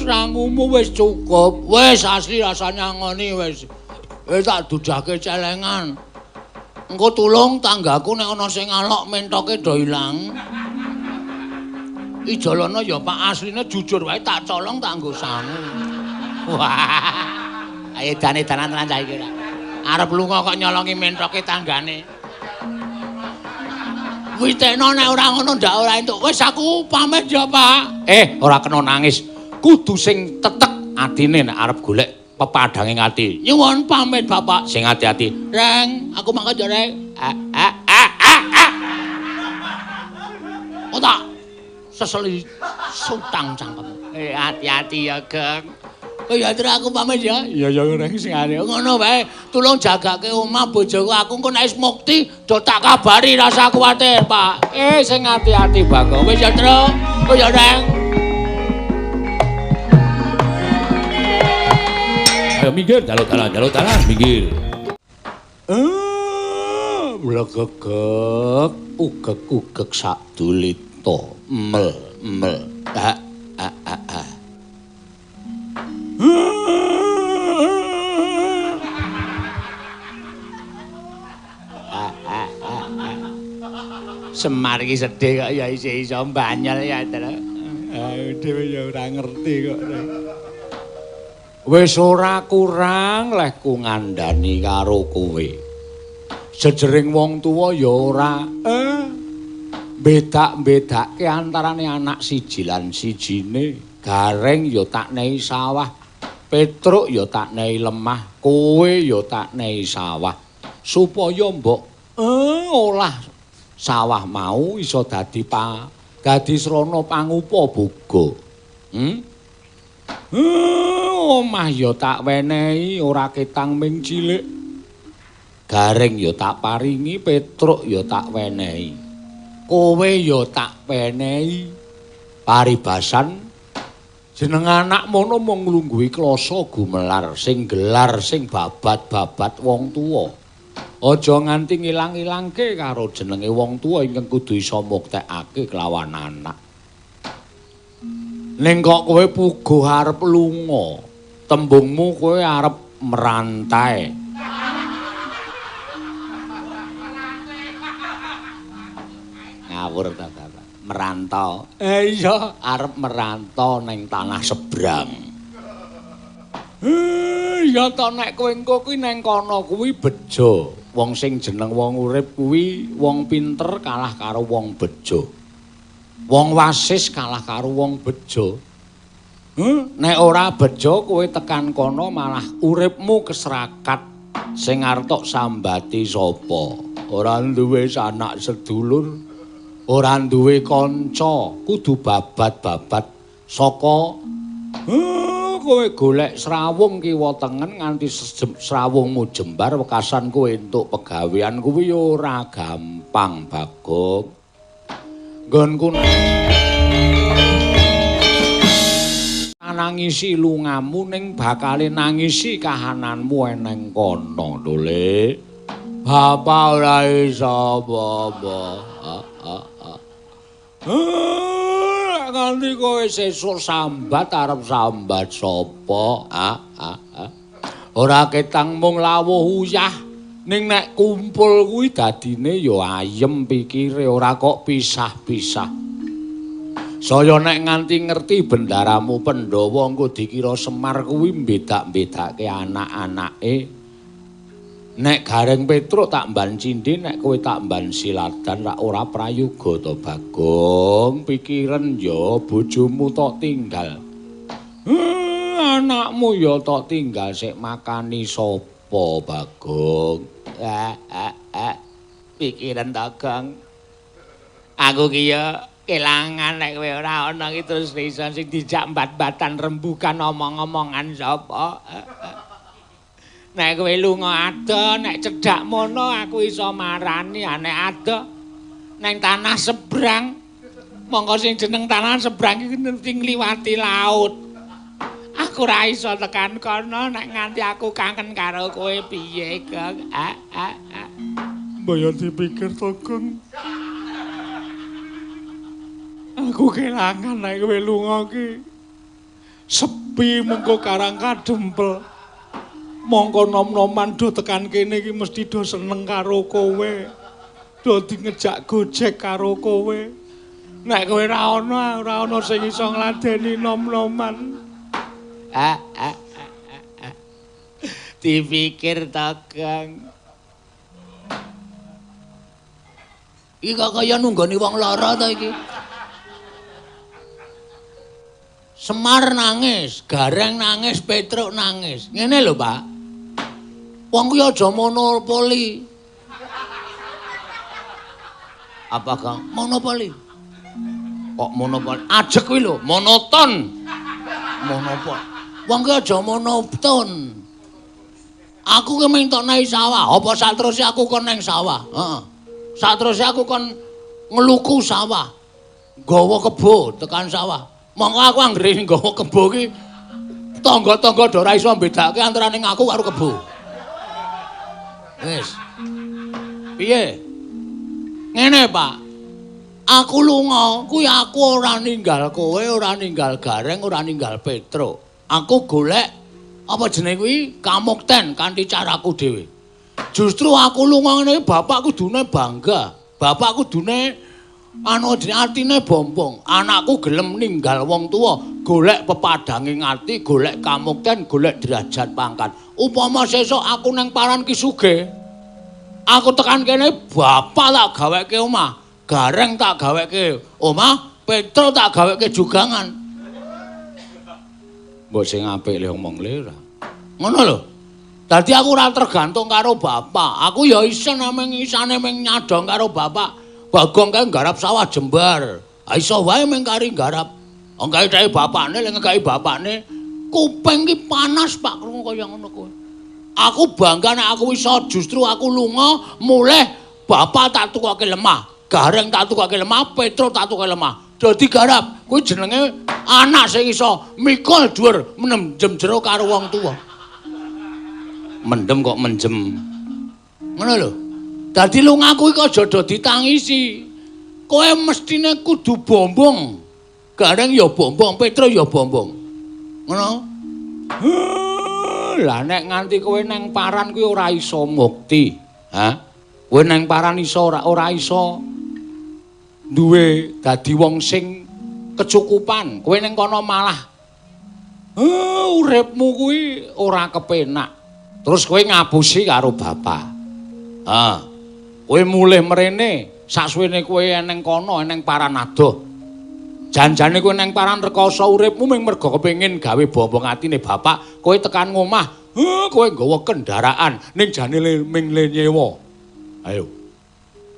Wis rangumu wis cukup. Wis asli rasane ngoni wis. Wis tak dudahke celengan. Engko tulung tanggaku nek ana sing alok mentoke do ilang. Ijolana ya Pak, asline jujur wae tak colong tak nggo sangu. Wah. Ayo dane-danan tenan cah iki ora. Arep lunga kok nyolongi mentoke tanggane. Witekno nek ora ngono ndak ora entuk. Wis aku pamit ya, Pak. Ora kena nangis. Kudu sing tetek atine nek arep golek pepadhange ati. Nyuwun pamit, Bapak. Sing ati-ati. Reng, aku mangkat ya, Reng. Oh tak seseli sutang cangkem. Ati-ati ya, Geng. Oh ya, terus aku pamit ya. Iya ya, Reng, sing ati. Ngono wae, tulung jagake omah bojoku. Aku engko nek wis mukti do tak kabari, rasa kuwatir, Pak. Sing ati-ati, Bagong. Wis ya, Tru. Oh ya, Reng. Ayo minggir, jaluk dalan, minggir. Blegegeg, ugeg-ugeg sak dulita, mel mel. Ha ha ha ha. Semar iki sedih kok ya isih iso mbanyol ya, Tru. Dhewe ya ora ngerti kok. Wis ora kurang lehku ngandani karo kowe. Jejering wong tuwa ya ora bedak-bedake antarane anak siji lan sijine. Gareng ya tak nehi sawah, Petruk ya tak nehi lemah, kowe ya tak nehi sawah. Supaya mbok olah sawah mau iso dadi dadi srana pangupa boga. Omah ya tak wenehi ora ketang ming cilik. Gareng ya tak paringi, Petruk ya tak wenehi. Kowe ya tak wenehi. Paribasan jeneng anak mono mung nglungguhi klasa gumelar sing gelar sing babat-babat wong tuwa. Aja nganti ngilang-ilangke karo jenenge wong tuwa ingkang kudu iso muktekake kelawan anak. Ning kok kowe puguh arep lunga, tembungmu kowe arep merantai. Ngawur ta, Bapak. Merantau. Iya, arep merantau ning tanah seberang. Iya to nek kowe engko kuwi ning kono kuwi bejo. Wong sing jeneng wong urip kuwi wong pinter kalah karo wong bejo. Wong wasis kalah karo wong bejo. Nek ora bejo kowe tekan kono malah uripmu keserakat. Sing arep tok sambati sapa? Ora duwe sanak sedulur, ora duwe kanca, kudu babat-babat saka kowe golek srawung kiwa tengen nganti srawungmu jembar wekasan kowe entuk pegawean kuwi ora gampang, Bagong. Nggonku nangisi lungamu ning bakale nangisi kahananmu eneng kono lho, Le. Bapak ora iso apa-apa. Nganti kowe sesuk sambat arep sambat sapa? Ora ketang mung lawuh uyah ning nek kumpul kuwi dadine ya ayem pikire ora kok pisah-pisah. Saya nek nganti ngerti bendaramu Pandhawa engko dikira Semar kuwi mbedak-bedake anak-anake. Nek Gareng Petruk tak mban cindhe, nek kowe tak mban siladan rak ora prayoga to, Bagong. Pikiren ya bojomu tok tinggal. Anakmu ya tok tinggal sik makani sapa, Bagong? Pikiren to, Gong. Aku ki ya kelangan nek kowe ora ana ki terus iso sing dijak mbat-mbatan rembukan omong-omongan sapa. Nek kowe lunga adoh, nek cedhak mono aku iso marani, nek adoh neng tanah sebrang. Mongko sing jeneng tanah sebrang iki mesti ngliwati laut. Aku ora iso tekan kono nek nganti aku kangen karo kowe piye, Gong? Mbok yo dipikir to, Gong. Aku kelangan nek kowe lunga ki. Sepi mengko karang kadempel. Mongko nom-noman do tekan kene iki mesti do seneng karo kowe. Do ngejak gojek karo kowe. Nek kowe ora ana, ora ana sing iso ngladeni nom-noman. Dipikir to, Kang. Iki kok kaya nunggoni wong lara to iki. Semar nangis, Gareng nangis, Petruk nangis. Ngene lho, Pak. Wong kuwi aja monopoli. Apa, Kang? Monopoli. Kok monopoli? Ajek kuwi lho, monoton. Monopoli. Wong kuwi aja monoton. Aku ki mung tok nang sawah, apa sateruse aku kon nang sawah? Heeh. Sateruse aku kon ngluku sawah. Nggawa kebo tekan sawah. Mongko aku anggere nggawa kebo ki tangga-tangga do ora iso mbedake antarane aku karo kebo. Wis. Piye? Ngene, Pak. Aku lunga, kuwi aku ora ninggal kowe, ora ninggal Gareng, ora ninggal Petruk. Aku golek apa jenenge kuwi kamukten kanthi caraku dhewe. Justru aku lunga ngene bapak kudune bangga. Bapak kudune anu jenenge atine bombong. Anakku gelem ninggal wong tuwa, golek pepadhange ati, golek kamukten, golek derajat pangkat. Upama sesuk aku nang paran ki sugih, aku tekan kene bapak tak gaweke omah, Gareng tak gaweke omah, Petro tak gaweke jugangan. Mbok sing apik le omong le ora. Ngono lho. Dadi aku ora tergantung karo bapak. Aku ya isen mung isane mung nyadong karo bapak. Bagong kae nggarap sawah jembar. Ha iso wae mung kari nggarap. Wong kae dhek bapakne lek ngekeki bapakne kuping ki panas Pak krungu kaya ngono kuwi. Aku bangga nek aku iso justru aku lunga mulih bapak tak tukoke lemah, Gareng tak tukoke lemah, Petro tak tukoke lemah. Dadi garap kuwi jenenge anak sing iso mikul dhuwur mendem jero karo wong tuwa. Mendem kok menjem. Ngono lho. Dadi lungaku iki aja do ditangisi. Kowe mestine kudu bombong. Gareng ya bombong, Petro ya bombong. Ngono. Lah nek nganti kowe nang paran kuwi ora iso mukti. Ha? Kowe nang paran iso ora iso duwe dadi wong sing kecukupan. Kowe ning kono malah uripmu kuwi ora kepenak. Terus kowe ngapusi karo bapak. Ha. Kowe mulih mrene, saksuwene kowe eneng kono, eneng paran adoh. Janjane kowe neng paran rekoso uripmu mung mergo kepengin gawe bombong atine bapak, kowe tekan ngomah, kowe nggawa kendaraan ning jane ming le nyewa. Ayo.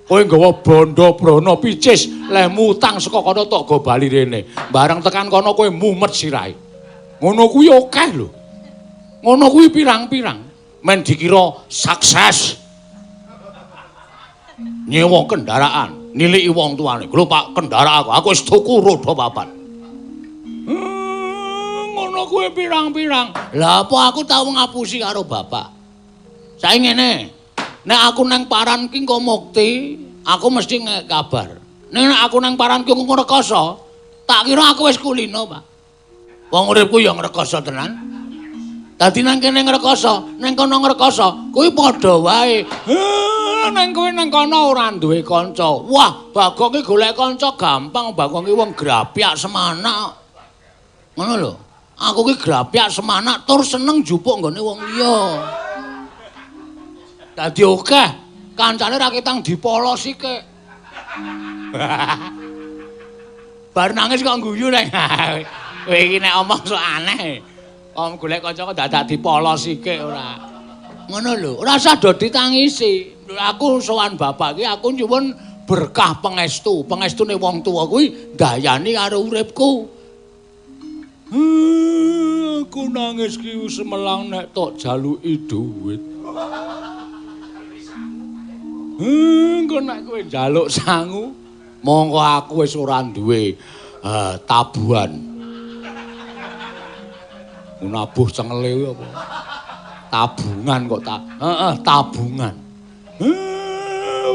Kowe nggawa bondo brana picis, lehmu utang saka kono tok go bali rene. Bareng tekan kono kowe mumet sirahe. Ngono kuwi akeh lho. Ngono kuwi pirang-pirang. Men dikira sukses. Nyewa kendaraan, niliki wong tuane. Lho Pak, kendaraan aku wis tuku roda papat. Ngono kuwi pirang-pirang. Lah apa aku tau ngapusi karo bapak? Saiki ngene. Nek aku nang paran ki engko mukti, aku mesti ngek kabar. Nek aku nang paran ki engko ngrekoso, tak kira aku wis kulino, Pak. Wong uripku ya ngrekoso tenan. Dadi nang kene ngrekoso, nang kono ngrekoso, kuwi padha wae. Nang kowe nang kono ora duwe kanca. Wah, Bagong ki golek kanca gampang, Bagong ki wong grapyak semanak. Ngono lho. Aku ki grapyak semanak tur seneng njupuk nggone wong liya. Dadi akeh kancane ra ketang dipolosi kek. Bar nangis kok guyu nek. Kowe iki nek omong sok aneh. Om golek kanca kok dadak dipolosi kek ora. Ngono lho, ora usah do ditangisi. Aku sowan bapak iki aku nyuwun berkah pangestu. Pangestune wong tuwa kuwi ndayani karo uripku. Aku nangis ki semelang nek tok jaluki dhuwit. Engko nek kowe njaluk sangu, mongko aku wis ora duwe tabuhan. Nabuh cengele kuwi apa? Tabungan kok tak. Heeh, tabungan.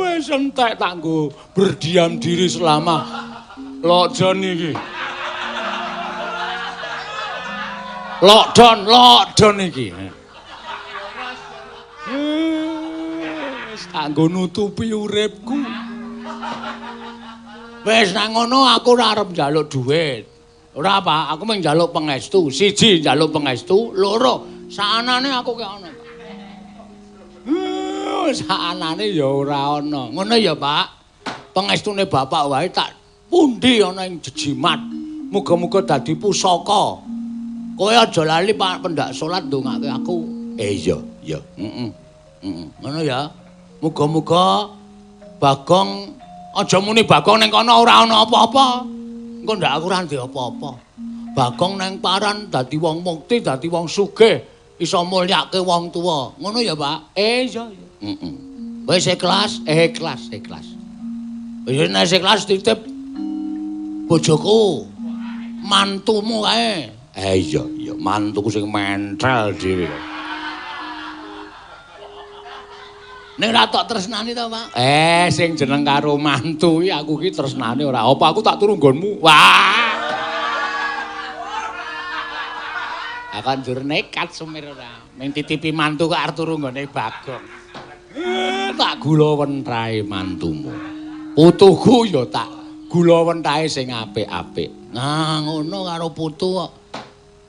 Wis entek tak nggo berdiam diri selama lojon iki. Lockdown, lockdown iki. Wis kanggo nutupi uripku. Wis nang ngono aku ora arep njaluk dhuwit. Ora, Pak, aku mung njaluk pangestu. Siji njaluk pangestu, loro saanane aku ki ana, Pak. Saanane ya ora ana. Ngono ya, Pak. Pangestune bapak wae tak pundi ana ing jejimat. Muga-muga dadi pusaka. Kowe aja lali Pak pendak salat ndongake aku. Iya, iya. Heeh. Heeh. Ngono ya. Muga-muga Bagong aja muni Bagong ning kono ora ana apa-apa. Engko ndak aku ora ndek apa-apa. Bagong nang paran dadi wong mukti, dadi wong sugih, iso mulyake wong tuwa. Ngono ya, Pak? Iya, iya. Heeh. Wis ikhlas, ikhlas, ikhlas. Wis nek ikhlas titip bojoku, mantumu kae. Iya, iya, mantuku sing mentel dhewe. Nek ora tok tresnani to, Pak? Sing jeneng karo mantu iki aku ki tresnane ora. Apa aku tak turu nggonmu? Wah. Aku njur nekat sumir ora. Ming titipi mantu kok arep turu nggone Bagong. Tak gula wentahe mantumu. Putuku ya tak gula wentahe sing apik-apik. Nah, ngono karo putu kok.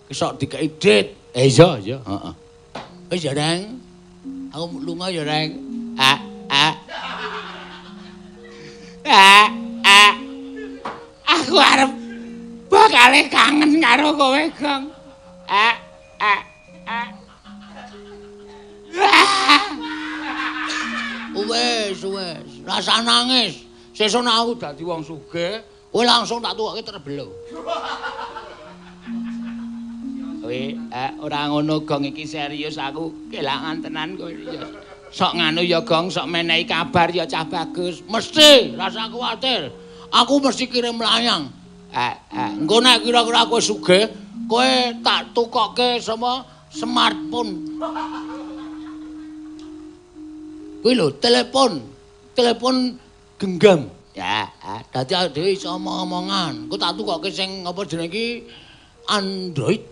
Kesok dikeki dit. Iya, iya, heeh. Wis ya, Reng. Aku lunga ya, Reng. A a. A a. Aku arep bakale kangen karo kowe, Gong. A a a. Wes, wes, rasa nangis. Sesuk nek aku dadi wong sugih, kowe langsung tak tukoke terbelo. Kowe ora ngono, Gong, iki serius aku kelangan tenan kowe ya. Sok nganu ya, Gong, sok menehi kabar ya cah bagus. Mesti, rasa kuwatir. Aku mesti kirim layang. Engko nek kira-kira kowe sugih, kowe tak tukoke sama smartphone. Kuwi lho, telepon. Telepon genggam. Ya, dadi awake dhewe iso omong-omongan. Engko tak tukoke sing apa jenenge iki Android.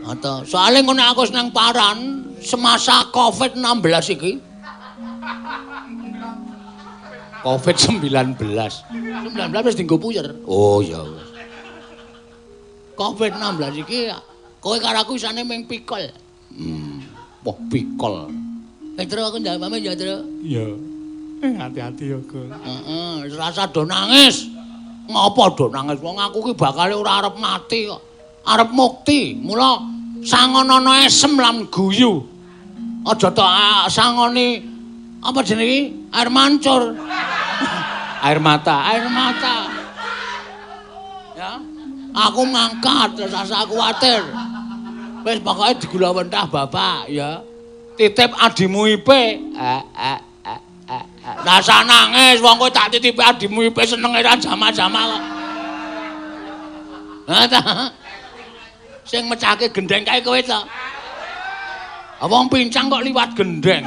Atau soalnya ngono aku nang paran semasa Covid-16 iki. Covid-19. 19 wis dienggo puyer. Oh ya wis. Covid-16 iki kowe karo aku isane ming pikol. Wah pikol. Petro aku njaluk pamit ya, Tru. Iya. Hati-hati ya, Gong. Heeh, rasa do nangis. Ngopo do nangis wong aku ki bakale ora arep mati kok. Arep mukti. Mula sangonono esem lan guyu. Aja tok sangoni apa jenenge iki? Air mancur. Air mata, air mata. Ya. Aku mangkat rasa kuwatir. Wis pokoke digula wentah bapak ya. Titip adimu Ipe. Rasa nangis wong kowe tak titipi adimu Ipe senenge ra jama-jama kok. Ha ta. Sing mecahke gendeng kae kowe to. Wong pincang kok liwat gendeng.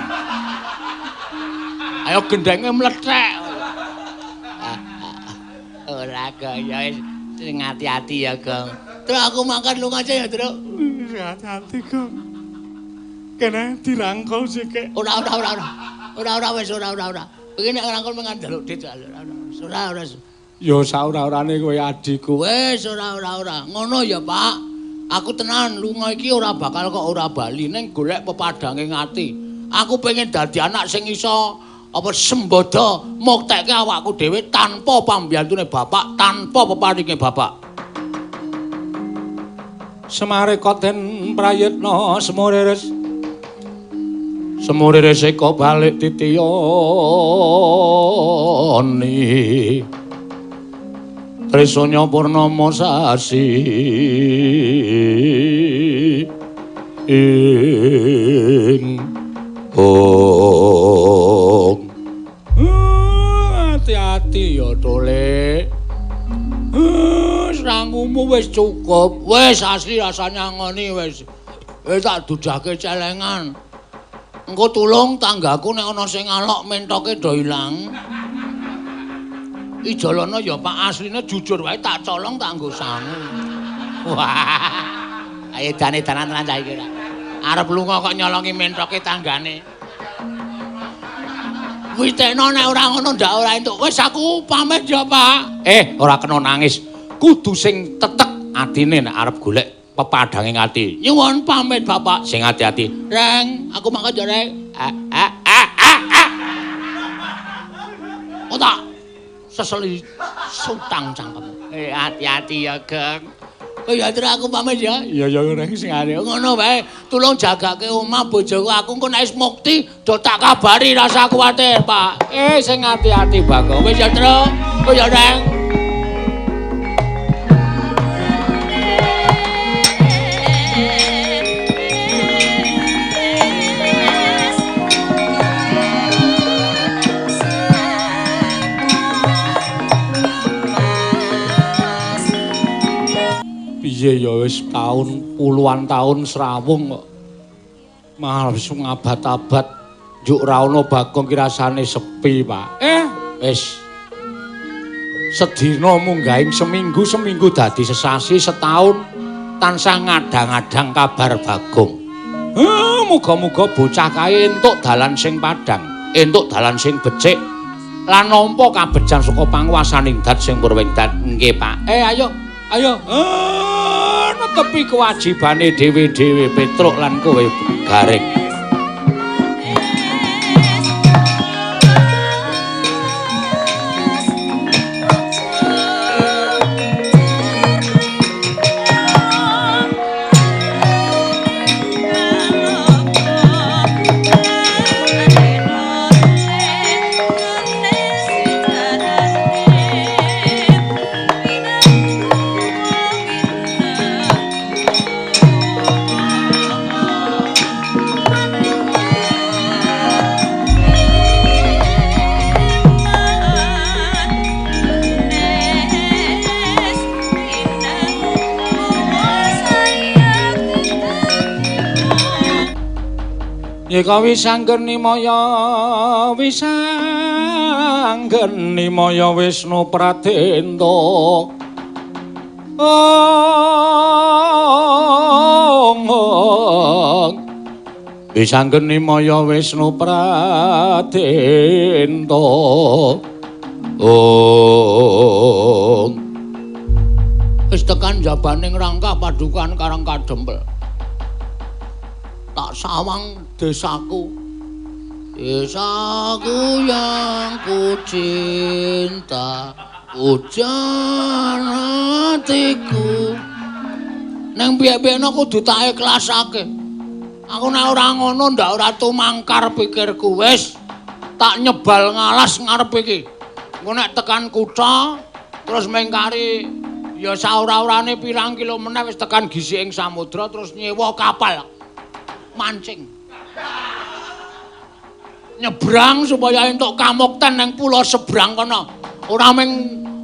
Ayo gendenge mlethek. Ora kaya wis sing ati-ati ya, Gong. Terus aku makan lunga aja ya, Truk. Hati-hati, Gong. Kene dirangkul sik. Ora ora ora ora. Ora ora wis ora ora ora. Iki nek ngrangkul mung njaluk dit ora ora ora. Ya saora-orane kowe adikku. Wis ora ora ora. Ngono ya, Pak. Aku tenan lunga iki ora bakal kok ora bali ning golek pepadange ati. Aku pengen dadi anak sing iso apa sembodo muktekke awakku dhewe tanpa pambiyantune bapak, tanpa peparinge bapak. Semareka den prayitna semuriris. Semuriris eka balik titiyane. Trisanya purnama sasi ing ong. Hati-hati ya, Tole. Sangumu wis cukup. Wis asli rasane ngoni wis. Wis tak dudahke celengan. Engko tulung tanggaku nek ana sing alok mentoke do ilang. Ijolana ya Pak, asline jujur wae tak colong tak nggo sangu. Wah. Ayo dane-danan tenan cah iki ora. Arep lunga kok nyolongi mentoke tanggane. Witekno nek ora ngono ndak ora entuk. Wis aku pamit ya, Pak. Ora kena nangis. Kudu sing tetek atine nek arep golek pepadhange ati. Nyuwun pamit, Bapak. Sing ati-ati. Reng, aku mangkat ya, Reng. Oh tak seseli sutang cangkem. Ati-ati ya, Geng. Oh ya, terus aku pamit ya. Iya ya, Reng sing ati. Ngono wae, tulung jagake omah bojoku aku engko nek wis mukti do tak kabari rasa kuwatir, Pak. Sing ati-ati, Bagong. Wis ya, Tru. Oh ya, Reng. Piye ya wis taun puluhan taun srawung kok. Malah wis ngabad-abad njuk ra ono Bagong ki rasane sepi, Pak. Wis. Sedina munggahing seminggu, seminggu dadi sesasi, setahun tansah ngadang-adang kabar Bagong. Muga-muga bocah kae entuk dalan sing padhang, entuk dalan sing becik lan nampa kabejan saka panguwasaning dat sing purwing dat. Nggih, Pak. Ayo. Ayo, netepi kewajibane dhewe-dhewe Petruk lan kowe Gareng. Yeka wisanggeni maya wisanggeni maya Wisnu Pradenta. Wisanggeni maya Wisnu Pradenta. Wis tekan jabaning rangkah padukan Karang Kadempel. Tak sawang desaku, desaku yang ku cinta, hujan hatiku. Neng piye-piyene kudu tak ikhlasake. Aku nek ora ngono ndak ora tumangkar pikirku wis. Tak nyebal ngalas ngarep iki. Engko nek tekan kutha terus mengkari ya saora-orane pirang kilo meneh wis tekan gisiking samudra terus nyewa kapal. Mancing. Nyebrang supaya entuk kamukten nang pulau sebrang kono. Ora mung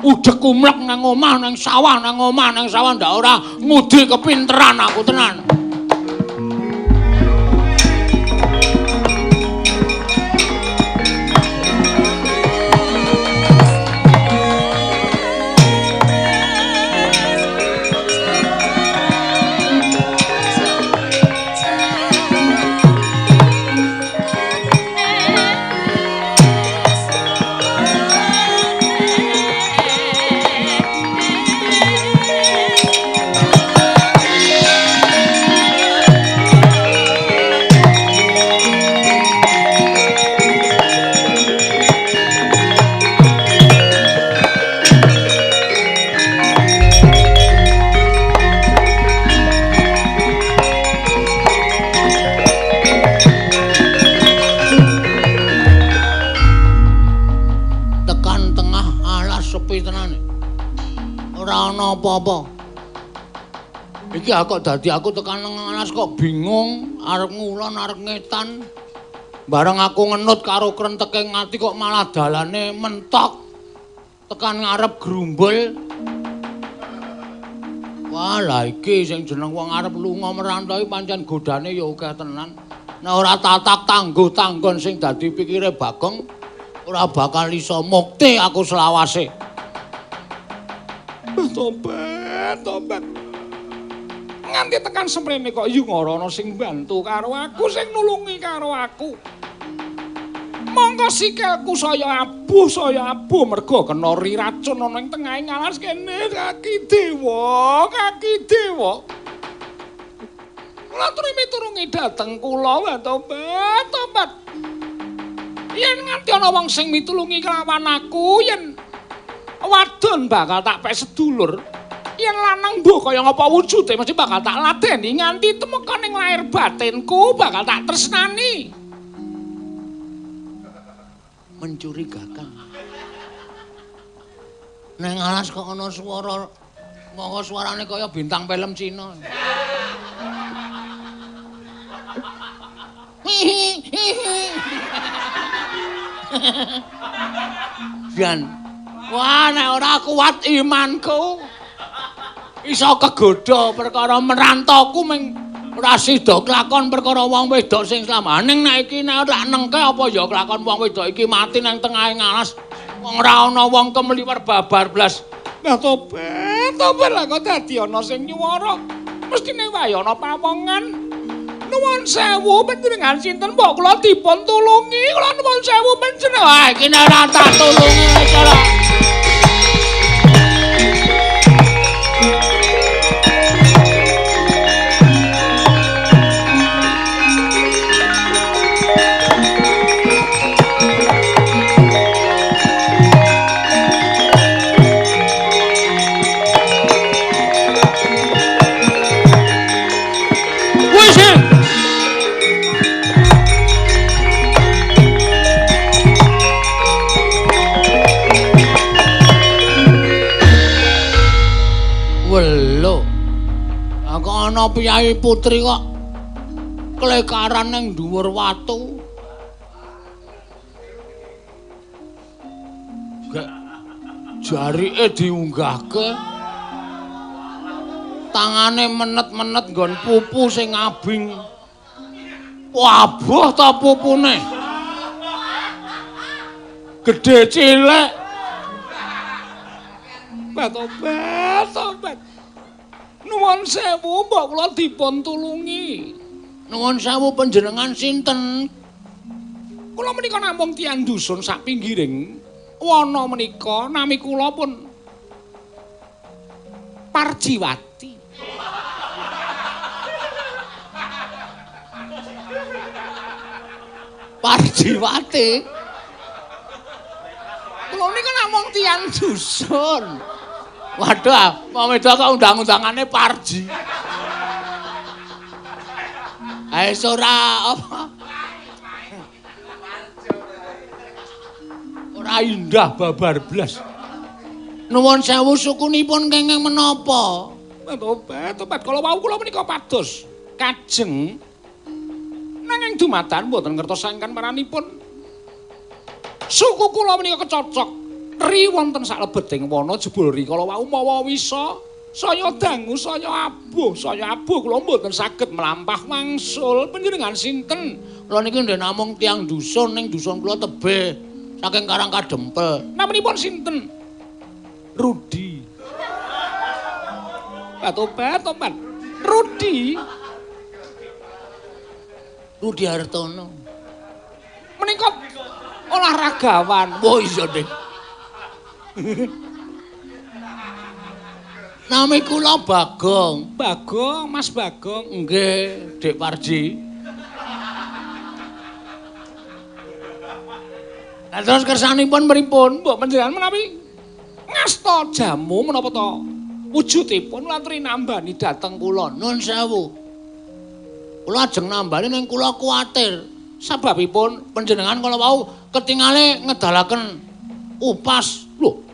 udek kumlek nang omah nang sawah nang omah nang sawah ndak ora ngudi kepinteran aku tenan. Apa-apa. Iki kok dadi aku tekan nang alas kok bingung, arep ngulon arep ngetan. Bareng aku ngenut karo krenteke ngati kok malah dalane mentok. Tekan ngarep grumbul. Wah, lah iki sing jeneng wong arep lunga merantau iki pancen godane ya akeh tenan. Nek ora tatak tangguh tanggon sing dadi pikire Bagong ora bakal iso mukti aku selawase. Tobat, tobat. Nganti tekan semrene kok yung ora ana sing bantu karo aku, sing nulungi karo aku. Mongko sikilku saya abuh merga kena racun ana ing tengahing alas kene kaki dewa, kaki dewa. Kula aturi miturungi dhateng kula tobat, tobat. Yen nganti ana wong sing mitulungi kelawan aku, yen wadon bakal tak pek sedulur. Yen lanang mbuh kaya ngapa wujude mesti bakal tak ladeni nganti tumeka ning lahir batinku bakal tak tresnani. Mencurigakan. Neng alas kok ana swara, monggo suarane kaya bintang film Cina. Jan, wah nek ora kuat imanku iso kegodha perkara merantoku ming ora sida kelakon perkara wong wedok sing slamane. Nek iki nek ora nengke apa ya kelakon wong wedok iki mati nang tengahing alas. Wong ora ana wong kemliwer babar blas. Lah tobat, tobat lah kok dadi ana sing nyuwara. Mestine wae ana pawongan. Nuwun sewu panjenengan sinten mbok kula dipun tulungi. Kula nuwun sewu panjenengan. Wah iki nek ora tak tulungi cara. Ana piyai putri kok klekaran ning dhuwur watu. Gek jarike diunggahke. Tangane menet-menet nggon pupu sing abing. Wabuh ta pupune. Gedhe cilik. Tobat, tobat. Nuwun sewu mbok kula dipun tulungi. Nuwun sewu panjenengan sinten? Kula menika namung tiyang dusun sak pinggiring wana menika, nami kula pun Parjiwati. Parjiwati? Kula menika namung tiyang dusun. Waduh, wong wedok kok undang-undangane Parji. Ae ora apa? Ora indah babar blas. Nuwun sewu sukunipun kenging menapa? Tobat, tobat kala wau kula menika pados kajeng nanging dumatan mboten ngertos sangkan maranipun. Suku kula menika kecocok ri wonten saklebeting wana jebul ri kala wau mawa wisa saya dangu saya abuh kula mboten saged mlampah wangsul. Panjenengan sinten? Kula niki ndek namung tiyang dusun ning dusun kula tebih saking Karang Kadempel. Namanipun sinten? Rudi. Tobat, tobat. Rudi. Rudi Hartono. Menika olahragawan. Oh iya, Dik. Nami kula Bagong. Bagong, Mas Bagong. Nggih, Dik Parji. Lah terus kersanipun pripun? Mbok panjenengan menawi ngasta jamu menapa to wujudipun latri nambani dhateng kula. Nun sewu. Kula ajeng nambani ning kula kuwatir. Sababipun panjenengan kala wau ketingale ngedalaken upas. Lho.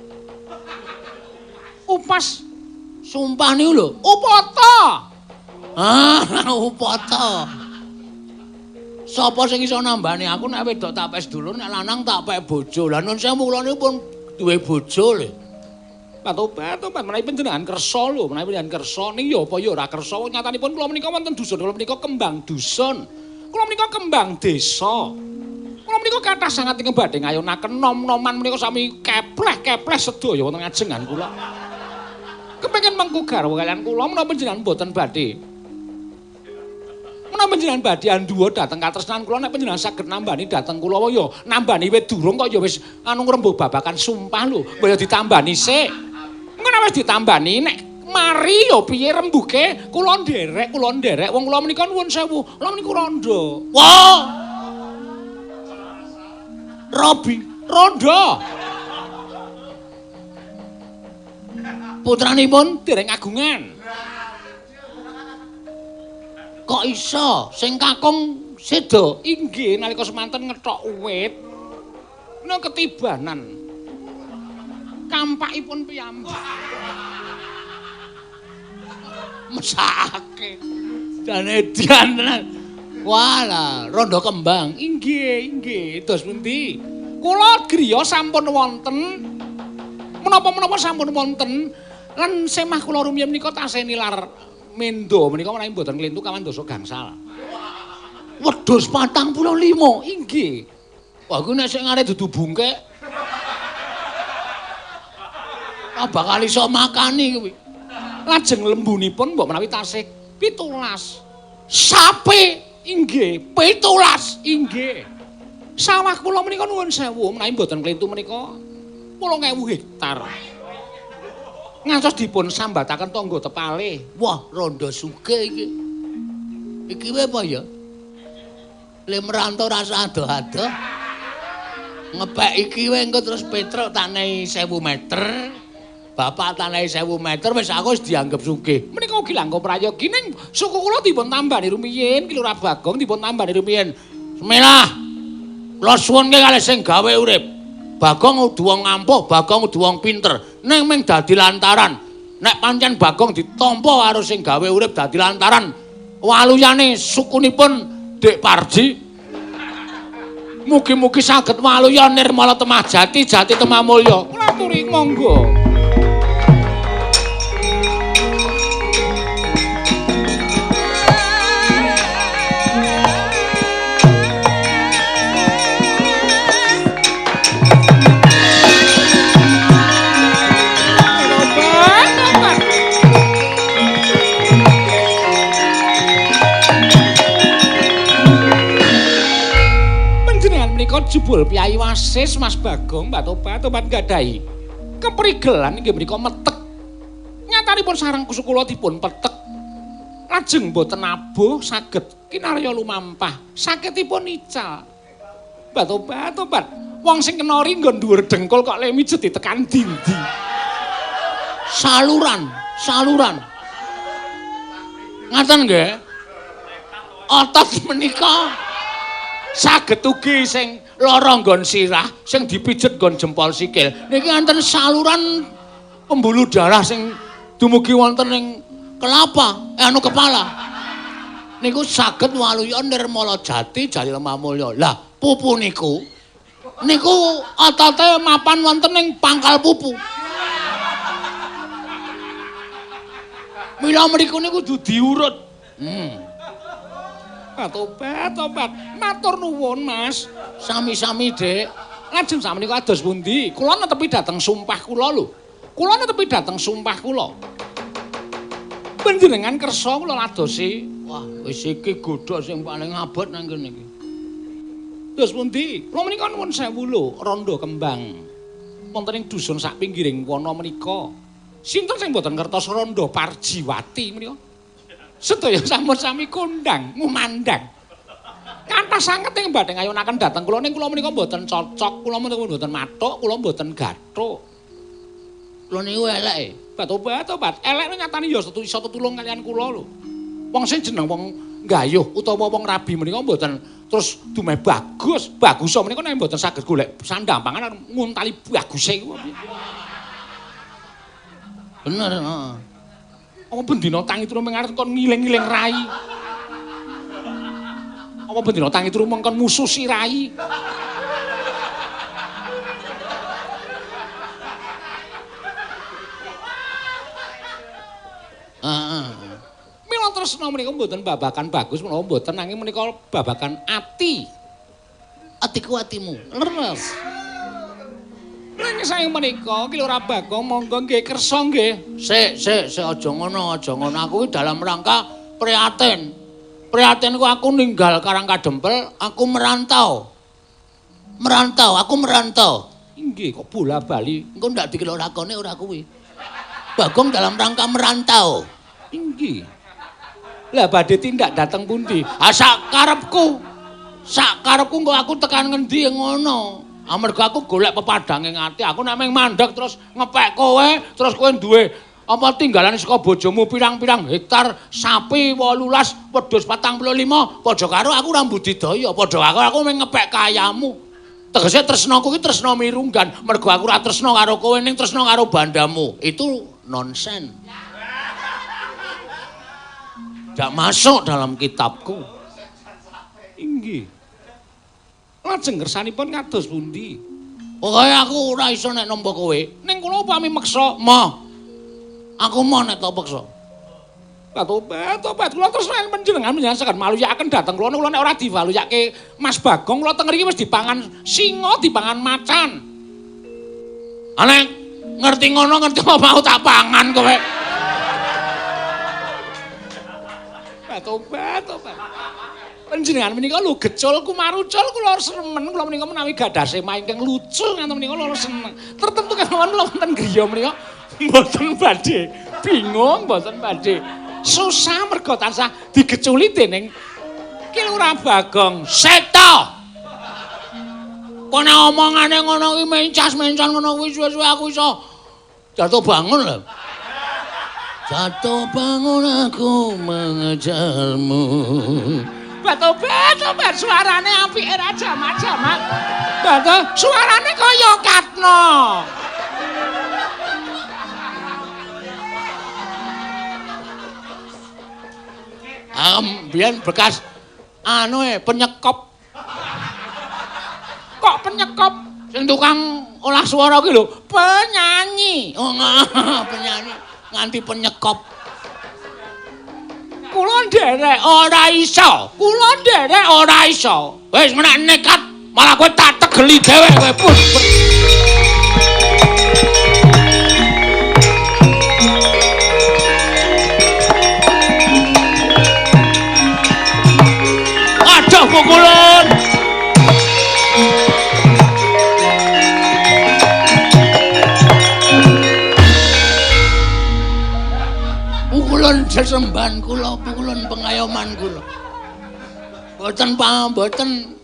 Upas sumpah niku lho. Upata. Ah, upata. Sapa sing iso nambani aku nek wedok tak pek sedulur, nek lanang tak pek bojo. Lah nun sewu kula niku pun duwe bojo lho. Tobat, tobat menawi panjenengan kersa lho, menawi panjenengan kersa ning ya apa ya ora kersa. Nyatanipun kula menika wonten dusun, kula menika kembang dusun. Kula menika kembang desa. Kula menika kathah sanget ingkang badhe ngayonaken nom-noman menika sami kepleh-kepleh sedaya wonten ngajengan kula. Kepengin mengku garwa kaliyan kula menapa panjenengan mboten badhe Menapa panjenengan badhe anduwa dhateng katresnan kula nek panjenengan saged nambani dhateng kula ya nambani wit durung kok ya wis anu ngrembug babakan sumpah lho, mbok ya ditambani sik. Engko nek wis ditambani nek mari ya piye rembuke kula nderek wong kula menika nuwun sewu, kula menika rondo. Wah. Robi, rondo. Putranipun dereng agungan. Kok iso sing kakung seda? Inggih nalika semanten ngethok wit nang ketibanan kampakipun piyambak. Mesake. Jane edian tenan. Walah, rondo kembang. Inggih, inggih. Dos pundi? Kula griya sampun wonten. Menapa-menapa sampun wonten. Lan semah kula rumiyin menika tasih nilar mendo menika menawi mboten klentu kawan dasa gangsal. Wedhus 45. Inggih. Wah, kuwi nek sing arep dudu bungkek. Ah bakal iso makani kuwi. Lajeng lembunipun mbok menawi tasih 17. Sapi inggih 17 inggih. Sawah kula menika nuwun sewu menawi mboten klentu menika 8.000 hektar. Ngantos dipun sambataken tangga tepale. Wah, rondo sugih iki. Iki wae apa ya? Le merantau rasa adoh-adoh. Ngepek iki wae engko terus Petruk tanehi 1000 meter. Bapak tanehi 1000 meter wis aku wis dianggep sugih. Menika ugi langkung prayogi ning suku kula dipun tambani rumiyin, Ki Lurah Bagong dipun tambani rumiyin. Bismillah. Kula suwunke kalih sing gawe urip. Bagong kudu wong ampuh, Bagong kudu wong pinter. Ning mung dadi lantaran. Nek pancen Bagong ditampa karo sing gawe urip dadi lantaran waluyane sukunipun Dik Parji. Mugi-mugi saged waluya nirmala temah jati, jati temah mulya. Kula aturi monggo. Jebul Piyai Wasis Mas Bagong Mbak Tobat tobat gadahi keprigelan inggih menika metek. Nyatanipun sareng kula dipun petek. Lajeng mboten abuh saged kinarya lumampah. Sakitipun ical. Mbak Tobat tobat wong sing kenori nggon dhuwur dengkul kok le mijet ditekan dindi. Saluran, saluran. Ngaten nggih. Otot menika saged ugi sing lara nggon sirah, sing dipijet nggon jempol sikil. Niki wonten saluran pembuluh darah sing dumugi wonten ing kelapa, anu kepala. Niku saged waluya nirmala jati jati lemah mulya. Lah, pupu niku niku otote mapan wonten ing pangkal pupu. Mila mriku niku kudu diurut. Tobat, tobat. Matur nuwun, Mas. Sami-sami, Dik. Lajeng sakmenika kados pundi? Kula netepi dhateng sumpah kula lho. Kula netepi dhateng sumpah kula. Panjenengan kersa kula ladosi. Wah, wis iki godhog sing paling abot nang kene iki. Terus pundi? Kula menika nuwun sewu lho, rondo kembang. Wonten ing dusun sak pinggiring wana menika. Sinten sing mboten ngertos rondo Parjiwati menika? Sedaya sampun sami kondang, ngumandang. Kathah sanget ing badhe ngayunaken dhateng kula ning kula menika mboten cocok, kula menika mboten mathuk, kula mboten gathuk. Kula niku eleke. Tobat, elek nyatane ya iso tetulung kaliyan kula lho. Wong sing jeneng wong gayuh utawa wong rabi menika mboten terus dumeh bagus. Bagus menika nek mboten saged golek sandang pangan nguntali baguse iku. Bener, heeh. Apa bendina tangi turu mung arep kon ngiling-ngiling rai. Apa bendina tangi turu mung kon mususi rai. Heeh. Mila tresna menika mboten babakan bagus menawa mboten nanging menika babakan ati. Atiku atimu. Leres. Ning saeng menika Ki Lurah Bagong monggo nggih kersa nggih. Sik, sik, sik aja ngono, aja ngono. Aku iki dalam rangka prihatin. Prihatinku aku ninggal Karang Kadempel, aku merantau. Merantau, aku merantau. Inggih, kok bola-bali. Engko ndak dikira lakone ora kuwi. Bagong dalam rangka merantau. Inggih. Lah badhe tindak dateng pundi? Ah sak karepku. Sak karepku engko aku tekan ngendi ngono. Amarga aku golek pepadhange ati. Aku nek mung mandeg terus ngepek kowe, terus kowe duwe apa tinggalan saka bojomu pirang-pirang hektar sapi 18, wedhus 45, padha karo aku ora budidaya, padha karo aku mung ngepek kayamu. Tegese tresnaku ki tresna mirunggan, mergo aku ora tresna karo kowe ning tresna karo bandamu. Itu nonsen. Tidak masuk dalam kitabku. Inggih. Lajeng kersanipun kados pundi? Pokoke aku ora iso nek nampa kowe. Ning kula upami meksa, moh. Aku moh nek tak peksa. Tobat, tobat. Kula terus nek panjenengan saged maluyakaken dhateng kula, kula nek ora diwaluyake Mas Bagong, kula teng mriki wis dipangan singa, dipangan macan. Nek ngerti ngono, ngerti apa mau tak pangan kowe. Tobat, tobat. Panjenengan menika lho gecul kumarucul kula remen, kula menika menawi gadah sema ingkang lucu ngaten menika kula seneng. Tertentu kemawon kula wonten griya menika mboten badhe bingung, mboten badhe susah mergo tansah digeculi dening Ki Lurah Bagong. Seta. Kok nek omongane ngono kuwi mencas-mencan ngono kuwi suwe-suwe aku iso jatuh bangun lho. Jatuh bangun aku mengejarmu. Batobat, tobat suarane apike ra jamak-jamak. Bato suarane kaya Katno. Biyen bekas anu penyekop. Kok penyekop? Sing tukang olah suara ki lho, penyanyi. Oh, penyanyi nganti penyekop. Kula nderek ora iso. Kula nderek ora iso. Wis menak nekat, malah kowe tak tegeli dhewe kowe pun. Aduh pukulan. Pukulun sesembahan kula, pukulun pengayoman kula. Boten boten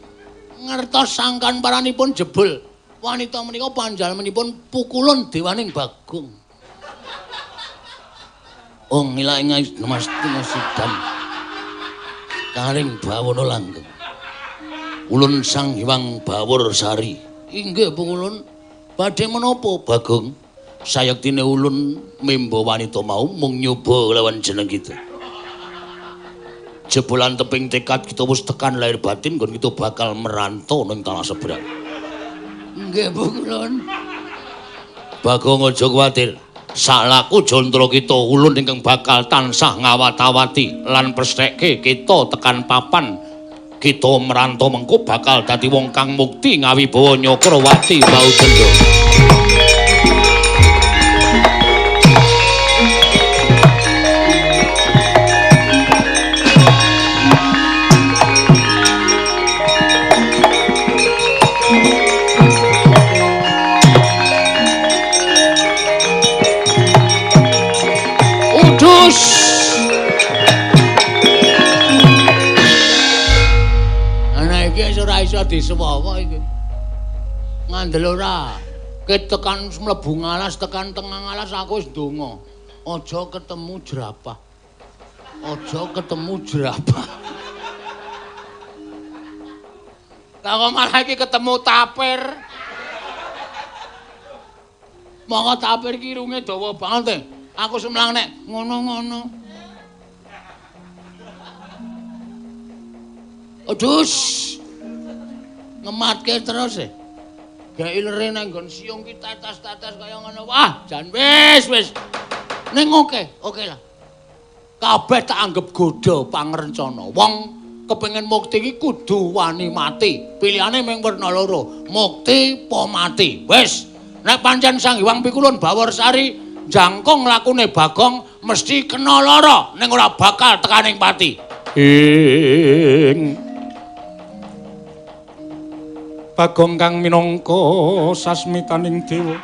ngertos sangkan paranipun jebul. Wanita menika panjalmanipun pukulun dewaning Bagong. Oh ngilang mas sidam. Karing bawono langgeng. Ulun Sang Hyang Bawor Sari. Inggih pukulun. Badhe menapa Bagong? Sayektine ulun memba wanita mau mung nyoba lawan jeneng kita. Jebolan teping tekad kita wis tekan lahir batin nggon kita bakal merantau ning tanah seberang. Nggih pukulun. Bagong aja kuwatir. Salaku jantara kita ulun ingkang bakal tansah ngawat-awati lan prestheke kita tekan papan kita merantau mengko bakal dadi wong kang mukti ngawibawa Nyakrawati Baudendha. Ana iki wis ora iso disewawa iki. Ngandel ora. Ket tekan mlebu ngalas tekan tengah ngalas aku wis ndonga. Aja ketemu jerapah. Aja ketemu jerapah. Lah kok malah iki ketemu tapir. Monggo tapir ki irunge dawa banget. Aku semlang nek ngono-ngono. Aduh. Ngematke terus e. Gawe ilere nang nggon siung ki tetes-tetes kaya ngono. Wah, jan wis wis. Ning oke, oke lah. Kabeh tak anggep godha pangrencana. Wong kepengin mukti iki kudu wani mati. Pilihane mung werna loro, mukti apa mati. Wis, nek pancen Sang Hyang Pikulun Baworsari jangkung lakune Bagong mesti kena lara ning ora bakal tekaning pati. Ing Bagong kang minangka sasmitaning dewa.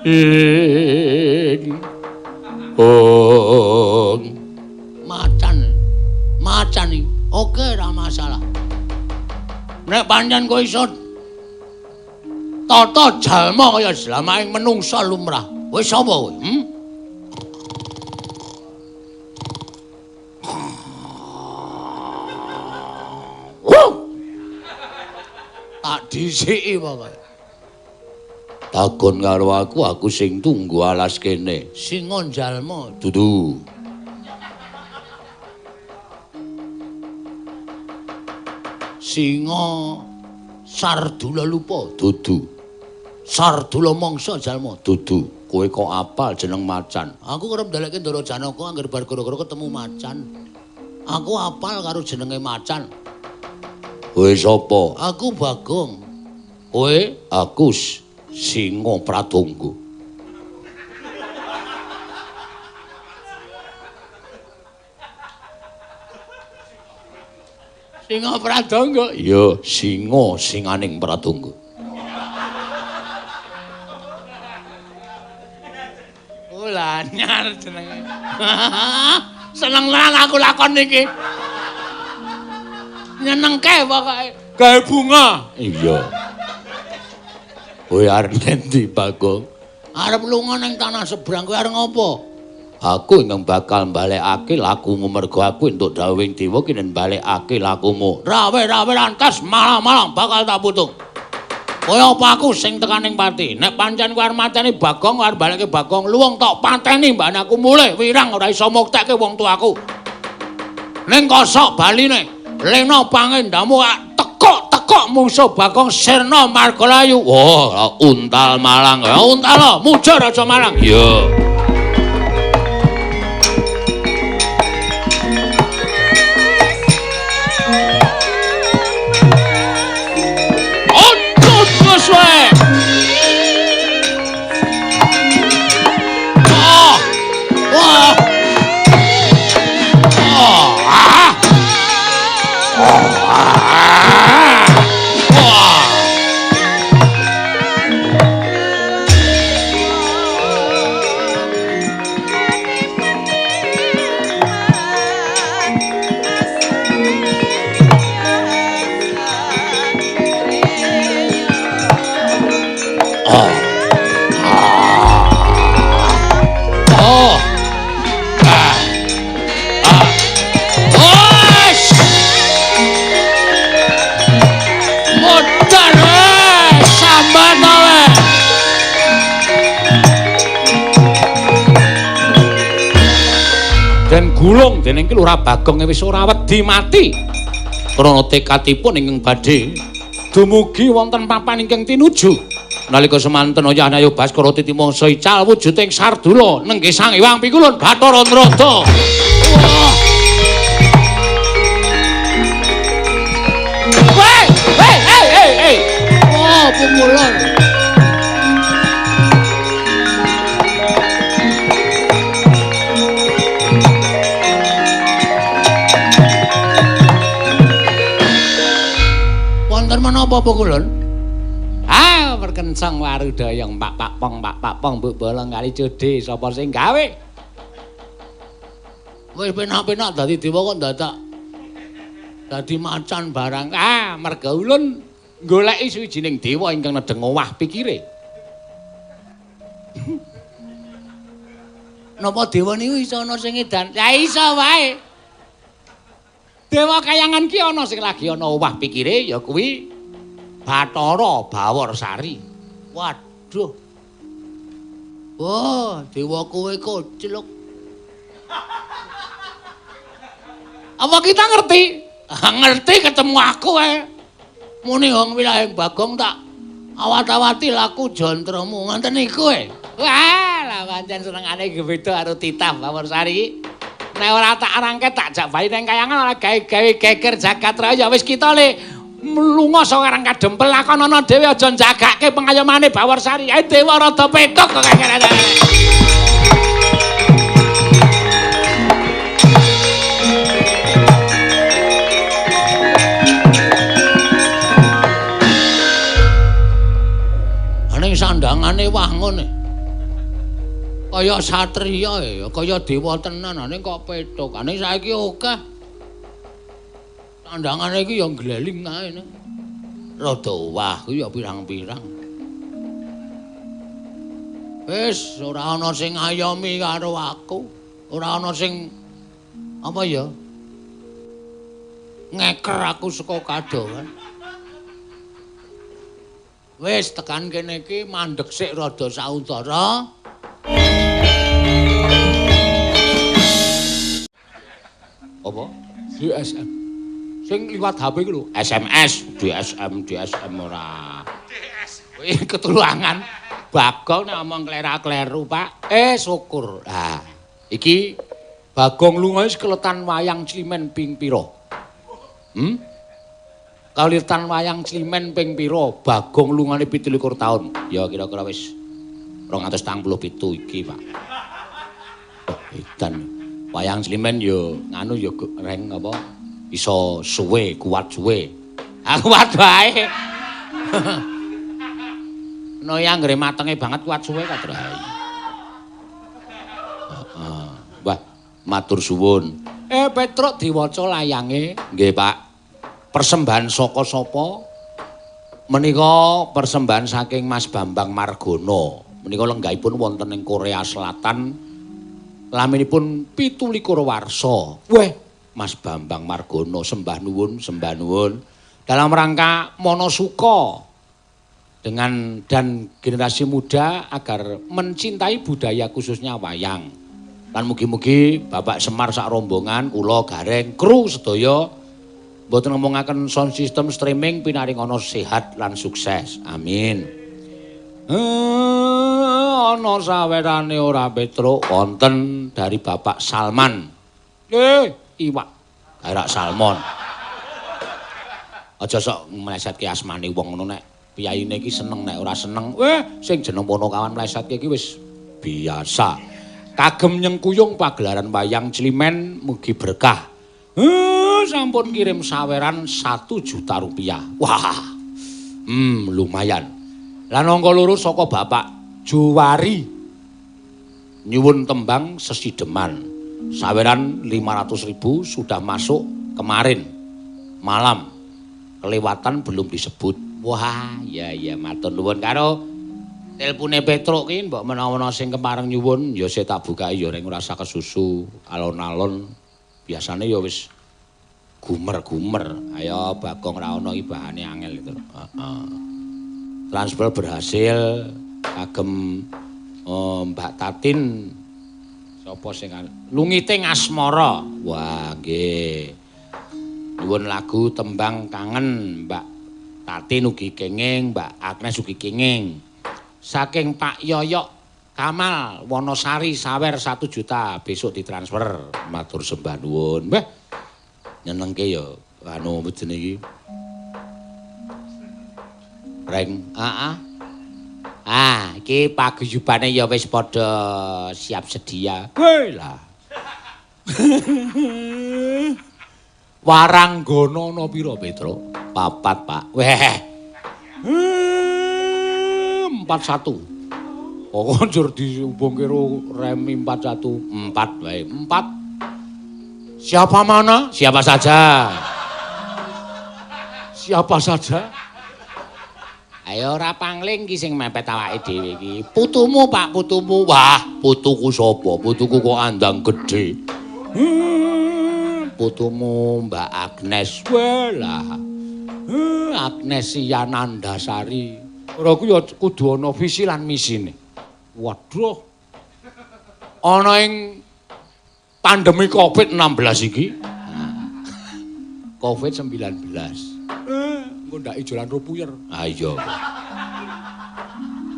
Ing ong macan. Macan iki. Oke, ora masalah. Nek pancen kowe iso tata jalma kaya jlamaing menungsa lumrah. Wis sapa kowe? Tak dhisiki pokoke. Takon karo aku, aku sing tunggu alas kene. Singa jalma. Dudu. Singa Sardula lupa. Dudu. Sardula mangsa jalma. Dudu. Kowe kok apal jeneng macan? Aku kerep ndalekke Ndara Janaka angger bar gara-gara ketemu macan. Aku apal karo jenenge macan. Kowe sapa? Aku Bagong. Kowe? Aku Singa Pratangga. Singa Pratangga? Iya, singa singaning Pratangga. Oh, lanyar jenenge. Seneng tenan aku lakon iki. Nyenengke pokoke. Gawe bunga. Iya. Kowe arep endi, Bagong? Arep lunga ning tanah seberang, kowe arep ngopo? Aku ingkang bakal mbalekake lakumu mergo aku entuk dawuhing dewa ki nen mbalekake lakumu. Rawe-rawe lantas malang-malang bakal tak putung. Kaya apa aku sing tekaning pati? Nek pancen kowe arep mateni Bagong, arep balekke Bagong, luwung tok pateni mbak aku mulih wirang ora iso muktekke wong tuaku. Ning kosok baline, lena pangendamu tekok-tekok mungsuh Bagong sirna margalayu. Wah, untal malang. Ya untal, muja raja malang. Iya. Dan gulung dening ki Lurah Bagong wis ora wedi mati. Krana tekadipun ingkang badhe dumugi wonten papan ingkang tinuju. Nalika semanten Oyah Nayo Baskara titi mangsa ical wujuding Sardula nenggih Sang Hyang Pikulun Bathara Narada. Wah. Weh, weh, hey, hey, hey. Oh, pukulan. Wonten menapa pukulun? Ah, perkencang warudayang pak pak pong pak pak pong mbok bolong kali jode sapa sing gawe? Wis penak-penak dadi dewa kok dadak dadi macan barang. Ah, merga ulun goleki suwijining dewa ingkang nedheng owah pikire. Napa dewa niku iso ana sing edan? Ya iso wae. Dewa kayangan ki ana sing lagi ana owah pikire ya kuwi Bathara Bawarsari. Waduh. Wah, dewa kowe koclok. Apa kita ngerti? Ngerti ketemu aku ae. Muni wong wilahing Bagong tak awat-awati laku jantramu ngoten niku e. Wah, lah pancen senengane iki beda karo titah Bawarsari. Nek ora tak rangket tak jak bayi nang kayangan ora gawe-gawe geger jagat raya wis kita le mlunga saka Karang Kadempel lakonana dhewe aja njagake pengayomane Bawarsari. Ae dewa rada petuk kok kene. Kaya satriya ya, kaya dewa tenan ane kok Petruk. Ane saiki akeh. Tandangane iki ya ngleling ae. Rada owah kuwi ya pirang-pirang. Wis ora ana sing ngayomi karo aku. Ora ana sing apa ya? Ngeker aku saka kadohan. Wis tekan kene iki mandeg sik rada sauntara. Apa? DSM. Sing liwat HP iku lho, SMS, DSM, DSM ora. DSM. Kuwi ketuluangan. Bagong nek omong klera-kleru, Pak. Syukur. Lah, iki Bagong lunga wis keletan wayang Climen ping pira? Kalitan wayang Climen ping pira? Bagong lungane 27 taun. Ya kira-kira wis 247 iki, Pak. Oh, edan. Wayang Climen ya nganu ya reng apa? Iso suwe, kuat suwe. Ah kuat wae. No yang anggere matenge banget kuat suwe kadrai. Heeh. Wah, matur suwun. Petruk diwaca layange. Nggih, Pak. Persembahan saka sapa? Menika persembahan saking Mas Bambang Margono. Menika lenggahipun wonten ing Korea Selatan. Laminipun 27 warsa. Weh, Mas Bambang Margono sembah nuwun, sembah nuwun. Dalam rangka Monosuka dengan dan generasi muda agar mencintai budaya khususnya wayang. Lan mugi-mugi Bapak Semar sak rombongan, kula Gareng, kru sedaya mboten ngomongaken sound system streaming pinaringono sehat lan sukses. Amin. Ana sawerane ora Petruk wonten dari Bapak Salman. Iwak garak salmon. Aja sok mlesetke asmane wong ngono nek piyayine iki seneng nek ora seneng. Sing jeneng Ponokawan mlesetke iki wis biasa. Kagem nyengkuyung pagelaran wayang Climen mugi berkah. Sampun kirim saweran 1 juta rupiah. Wah. Lumayan. Lan angka loro saka Bapak Juwari. Nyuwun tembang sesideman. Saweran 500.000 sudah masuk kemarin malam. Kelewatan belum disebut. Wah, ya ya matur nuwun karo telpone Petruk ki mbok menawa sing kepareng nyuwun ya sik tak bukai ya reng ora usah kesusu alon-alon. Biasane ya wis gumer-gumer. Ayo Bagong ra ono iki bahane angel itu. Heeh. Transfer berhasil kagem Mbak Tatin sapa sing Lungite Ngasmara. Wah, nggih. Nyuwun lagu tembang kangen Mbak Tatin ugi kenging, Mbak Agnes ugi kenging. Saking Pak Yoyok Kamal Wonosari sawer 1 juta besok ditransfer. Matur sembah nuwun. Mbah nyenengke ya anu jenenge iki. Reng, heeh. Ah, iki paguyubane ya wis padha siap sedia. Weh lah. Waranggana ana pira, Petruk? 4, Pak. Weh. 41. Kok njur dihubungke karo remi 41. 4 wae. 4. Siapa mana? Siapa saja. Siapa saja. Ayo ora pangling iki sing mepet awake dhewe iki. Putumu, Pak, putumu. Wah, putuku sapa? Putuku kok andang gedhe. Putumu Mbak Agnes. Welah. Agnes Yanandasari. Ora ku ya kudu ana visi lan misine. Waduh. Ana ing pandemi Covid-16 iki. Covid-19. Engko ndak ijolan rupuyer. Ha iya.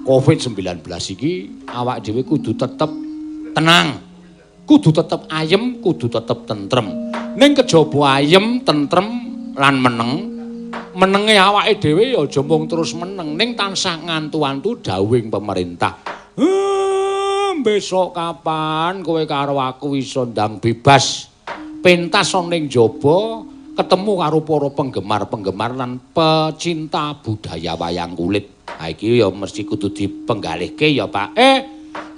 Covid-19 iki awak dhewe kudu tetep tenang. Kudu tetep ayem, kudu tetep tentrem. Ning kejaba ayem, tentrem lan meneng, menenge awake dhewe ya aja mung terus meneng, ning tansah ngantu-antu dawuhing pemerintah. Besok kapan kowe karo aku iso ndang bebas pentas ana ning jaba ketemu karo para penggemar-penggemar lan pecinta budaya wayang kulit. Ha iki ya mesti kudu dipenggalihke ya, Pak.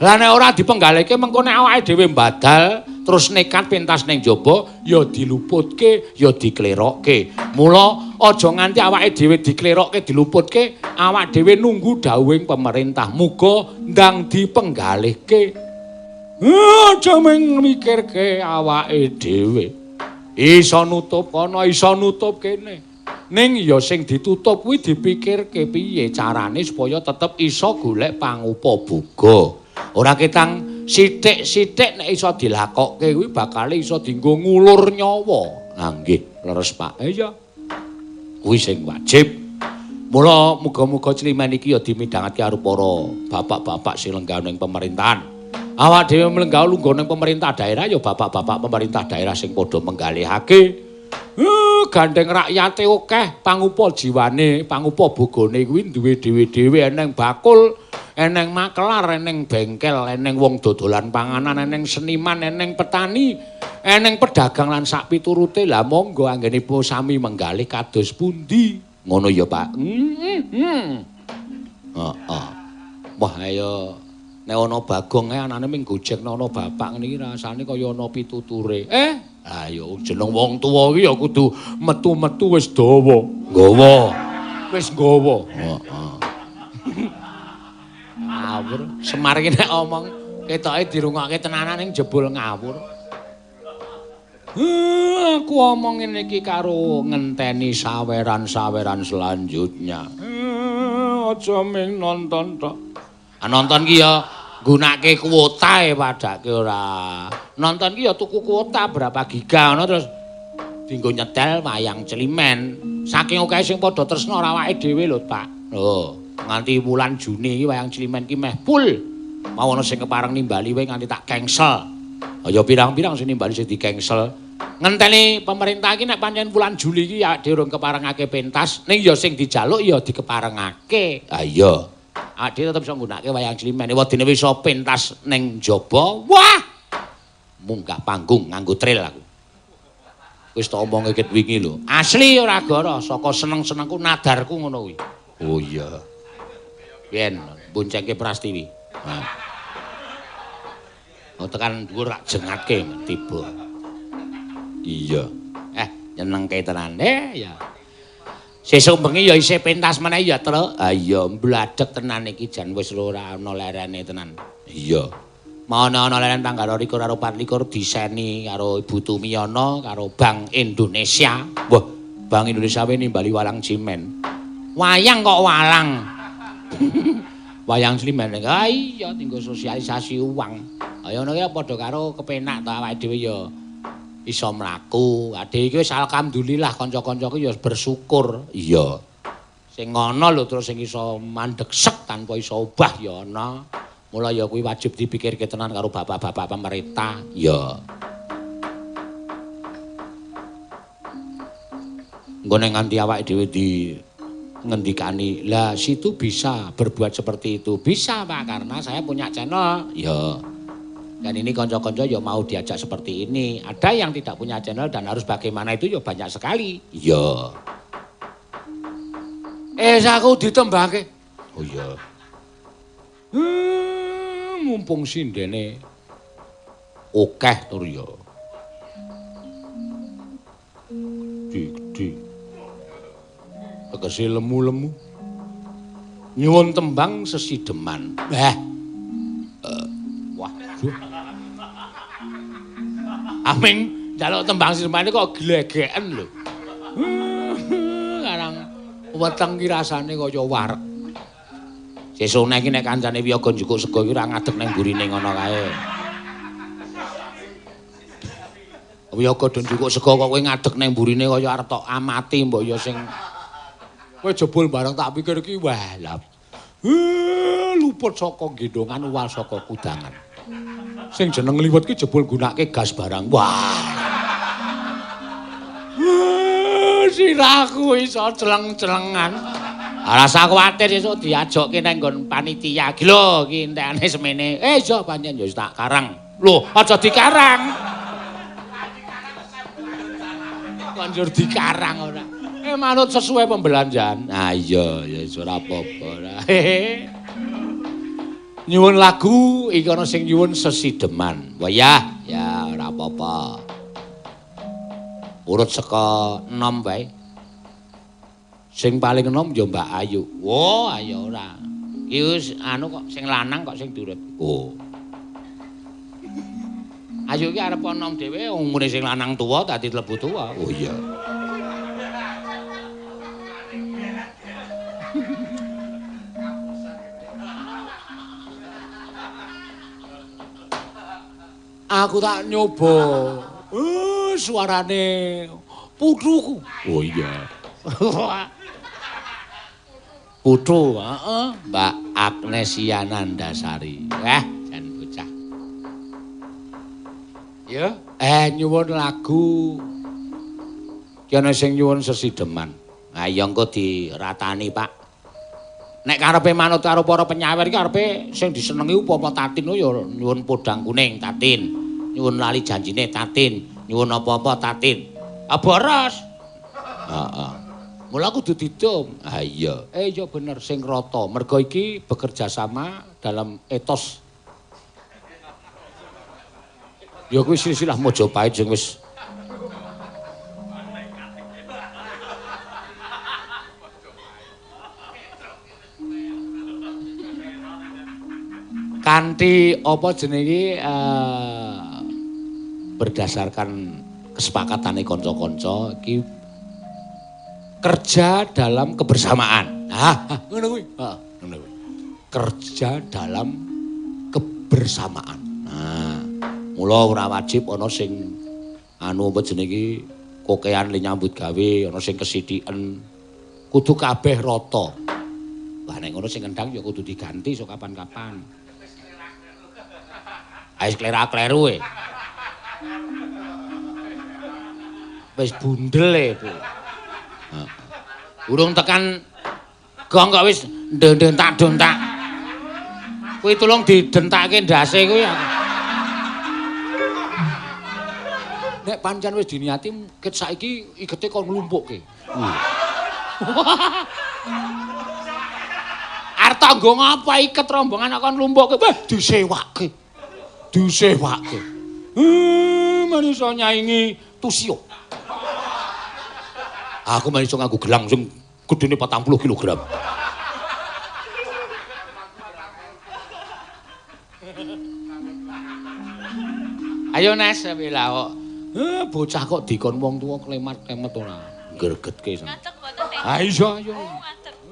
Lah nek ora dipenggalihke mengko nek awake dhewe mbadal terus nekat pentas ning jaba ya diluputke, ya diklerokke. Mula aja nganti awake dhewe diklerokke, diluputke, awak dhewe nunggu dawuhing pemerintah. Muga ndang dipenggalihke. Aja mung mikirke awake dhewe. Iso nutup kono, iso nutup kene. Ning ya sing ditutup kuwi dipikirke piye carane supaya tetep iso golek pangupa-boga. Ora ketang sithik-sithik nek iso dilakokke kuwi bakal iso dienggo ngulur nyawa. Ha nggih, leres Pak. Iya. Kuwi sing wajib. Mula muga-muga Climen iki ya dimidhangatke karo para bapak-bapak sing lenggah ning pemerintahan. Awak dhewe mlenggah lungguh ning pemerintah daerah ya bapak-bapak pemerintah daerah sing padha menggalihake. Gandeng rakyate akeh, pangupa jiwane, pangupa bogone kuwi duwe dhewe-dhewe, eneng bakul, eneng makelar, eneng bengkel, eneng wong dodolan panganan, eneng seniman, eneng petani, eneng pedagang lan sak piturute. Lah monggo anggenipun sami menggalih kados pundi? Ngono ya, Pak. Heeh. Wah, ayo nek ana Bagong ae anane ming gojek nek ana bapak ngene iki rasane kaya ana pituture. Ayo jeneng wong tuwa iki ya kudu metu-metu wis dawa. Nggawa. Wis nggawa. Heeh. Ngawur. Semar iki nek omong ketoke dirungokke tenanan ning jebul ngawur. Aku omong ngene iki karo ngenteni saweran-saweran selanjutnya. Aja ming nonton tok. Nonton ki ya nggunakake kuota e padake ora. Nonton ki ya tuku kuota berapa giga ngono terus dienggo nyetel wayang Climen. Saking akeh sing padha tresna ora awake dhewe lho, Pak. Lho, nganti wulan Juni iki wayang Climen ki meh full. Mau ana sing kepareng nimbali wae nganti tak cancel. Ya pirang-pirang sing nimbali sing di-cancel. Ngenteni pemerintah iki nek pancen wulan Juli iki ya dhewe urung keparengake pentas, ning ya sing dijaluk ya dikeparengake. Ha iya. Ade tetep iso nggunakake wayang Climen. Wedine wis iso pentas ning njaba. Wah! Munggah panggung nganggo trail aku. Wis tak omonge ket wingi lho. Asli ora goro, saka seneng-senengku nadarku ngono kuwi. Oh iya. Yen boncengke Prastiwi. Ha. Oh tekan dhuwur rak jengatke tiba. Iya. Nyenengke tenan ya. Sesuk bengi ya isih pentas meneh ya, Truk. Ha iya, mbladhek tenan iki jan wis ora ana lerene tenan. Iya. Mau ana leren tanggal 22 karo 24 diseni karo Ibu Tumiyono karo Bank Indonesia. Wah, Bank Indonesia wae nimbali walang cimen. Wayang kok walang. Wayang Climen. Ha iya, tinggo sosialisasi uang. Ayo ngono ki padha karo kepenak to awake dhewe ya iso mlaku. Ade iki wis alhamdulillah kanca-kancaku ya bersyukur. Iya. Sing ana lho terus sing iso mandheg sek tanpa iso obah ya ana. Mula ya kuwi wajib dipikirke tenan karo bapak-bapak pemerintah. Iya. Engko nek nganti awake dhewe di ngendikani, lah situ bisa berbuat seperti itu. Bisa, Pak, karena saya punya channel. Ya. Dan ini konco-konco ya mau diajak seperti ini. Ada yang tidak punya channel dan harus bagaimana itu ya banyak sekali. Iya. Aku ditembake. Oh iya. Mumpung sindene akeh tur ya. Gedhe. Tegese lemu-lemu. Nyuwun tembang sesideman. Wah. Aming njaluk tembang sesideman kok glegeken lho. Karang weteng ki rasane kaya wareg. Sesuk iki nek kancane wiyaga njukuk sego iki ora ngadeg nang mburine ngono kae. Wiyaga do njukuk sego kok kowe ngadeg nang mburine kaya arep tok amati mbok ya sing kowe jebul bareng tak pikir iki wah lah. Luput saka gendongan uwal saka kudangan. Sing jeneng liwet ki jebul nggunakake gas barang. Wah. Sirahku iso celeng-celengan. Rasa kuwatir sesuk diajokke nang nggon panitia. Iki lho iki entekane semene. Iya pancen ya wis tak karang. Lho, aja dikarang. Konjur dikarang ora. Manut sesuai pembelanjaan. Ah iya, ya wis ora apa-apa ora. Nyuwun lagu iki ana sing nyuwun sesideman. Wayah, ya ora apa-apa. Urut saka enom wae. Sing paling enom ya Mbak Ayu. Wah, ayo ora. Iki wis anu kok sing lanang kok sing durut. Oh. Ayu iki arep enom dhewe umure sing lanang tuwa dadi lebu tuwa. Oh iya. Aku tak nyoba. Suarane putuku. Oh iya. Putu, heeh, Mbak Agnesia Nandasari. Jan bocah. Ya, nyuwun lagu. Ki ana sing nyuwun sesideman. Ha ya engko diratani, Pak. Nek karepe manut karo para penyawer iki karepe sing disenengi upama Tatin ya nyuwun podang kuning Tatin, nyuwun lali janjine Tatin, nyuwun apa-apa Tatin. Ah boros. Heeh. Mula kudu didum. Ha iya. Ya bener sing rata. Mergo iki bekerja sama dalam etos. Ya kuwi silsilah Majapahit sing wis kanthi apa jenenge berdasarkan kesepakatane kanca-kanca iki kerja dalam kebersamaan. Ah, ngono kuwi. Heeh, ngono kuwi. Kerja dalam kebersamaan. Nah, mula ora wajib ana sing anu apa jenenge iki kokean le nyambut gawe, ana sing kesithiken. Kudu kabeh rata. Lah nek ngono sing kendang ya kudu diganti sok kapan-kapan. Ayo klera-kleru e. Wis bundel e, Bu. Heeh. Urung tekan gong kok wis ndentak-dentak. Kuwi tulung didentake ndase kuwi. Nek pancen wis diniati ket saiki ikete kon nglumpukke. Arep tak nggo ngapa iket rombongan kok kon nglumpukke? Wah, disewake. Disewake. Manusa nyaingi Tusio. Aku malah iso nganggo gelang sing gedene 40 kilogram. Ayo Nes, lah kok. Bocah kok dikon wong tuwa klemat-klemet ora. Gregetke. Ngadeg mboten, Nek? Ha iya, ayo.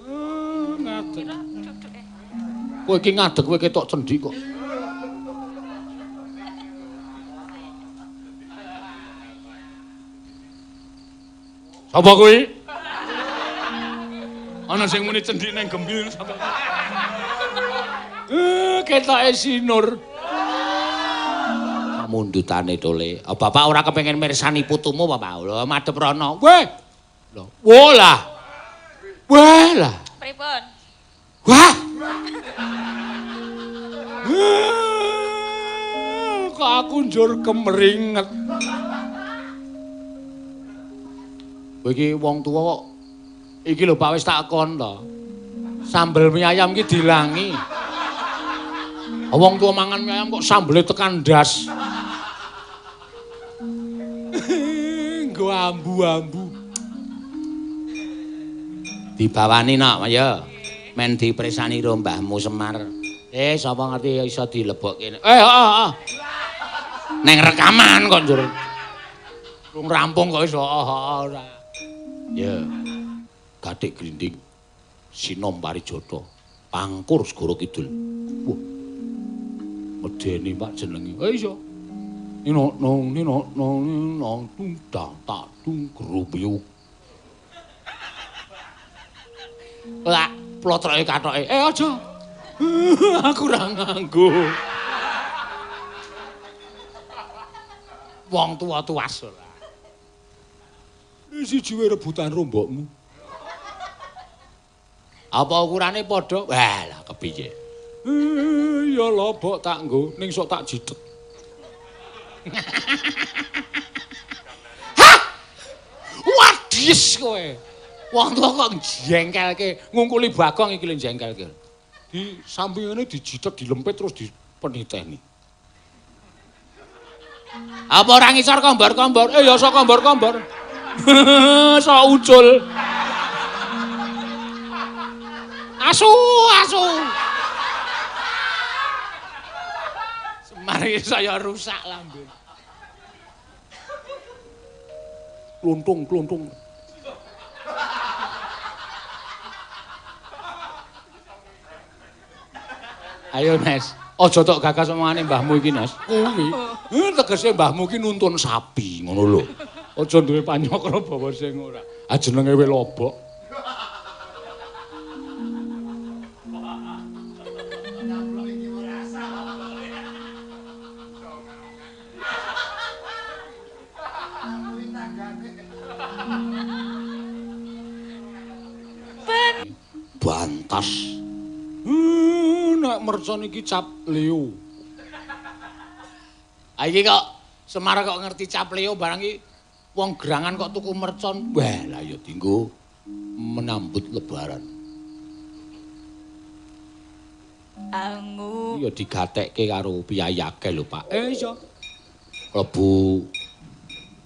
Oh, ngadeg. Ngadeg. Kira duduk. Kowe iki ngadeg kowe ketok cendhik kok. Sapa kuwi? Ana sing muni cendhik ning gembil sapa? Ketoke sinur. Mundutane tole. Oh, bapak ora kepengin mirsani putumu, Bapak. Lho, madhep rono. Weh. Lho, wo lah. Weh lah. Pripun? Wah. Kok aku njur kemringet. Kowe iki wong tuwa kok iki lho Pak wis tak kon to. Sambel mie ayam iki dilangi. Wong tuwa mangan mie ayam kok sambele tekan ndas. Nggo ambu-ambu. Dibawani nak ya. Men dipresani ro mbahmu Semar. Sapa ngerti iso dilebokke. Heeh. Neng rekaman kok njur. Rung rampung kok iso ora. Ya. Gathik Glinding Sinom Parijata Pangkur Segara Kidul. Wah. Medeni Pak jenenge. Iya. Nino nong nino nong nong tung dang tak tung grubyu. Lah plotroke kathoke. Aja. Aku ora nganggo. Wong tuwa tuas ora. Siji wae rebutan rombokmu. Apa ukurane padha? Wah, lah kepiye? Ya lobok tak nggo, ning sok tak jithek. Hah! Wadis kowe. Wong tuwa kok jengkelke, ngungkuli Bagong iki lho jengkelke. Di samping ngene dijitet, dilempit terus dipeniteni. Apa ora ngisor kombor-kombor? Ya sok kombor-kombor. Sok ucul. Asu, asu. Semar iki saya rusak lambe. Kluntung, kluntung. Ayo Nes, aja tok gagas omongane mbahmu iki Nes. Kuwi, tegese mbahmu iki nuntun sapi ngono lho. Aja duwe panyokra bawa sing ora. Ah jenenge welobok. Bantas. Nek mercon iki cap Leo. Ah iki kok Semar kok ngerti cap Leo barang iki wong gerangan kok tuku mercon. Wah, lah ya dinggo menambut lebaran. Angu. Ya digatekke karo piyayi akeh lho, Pak. Iya. Klebu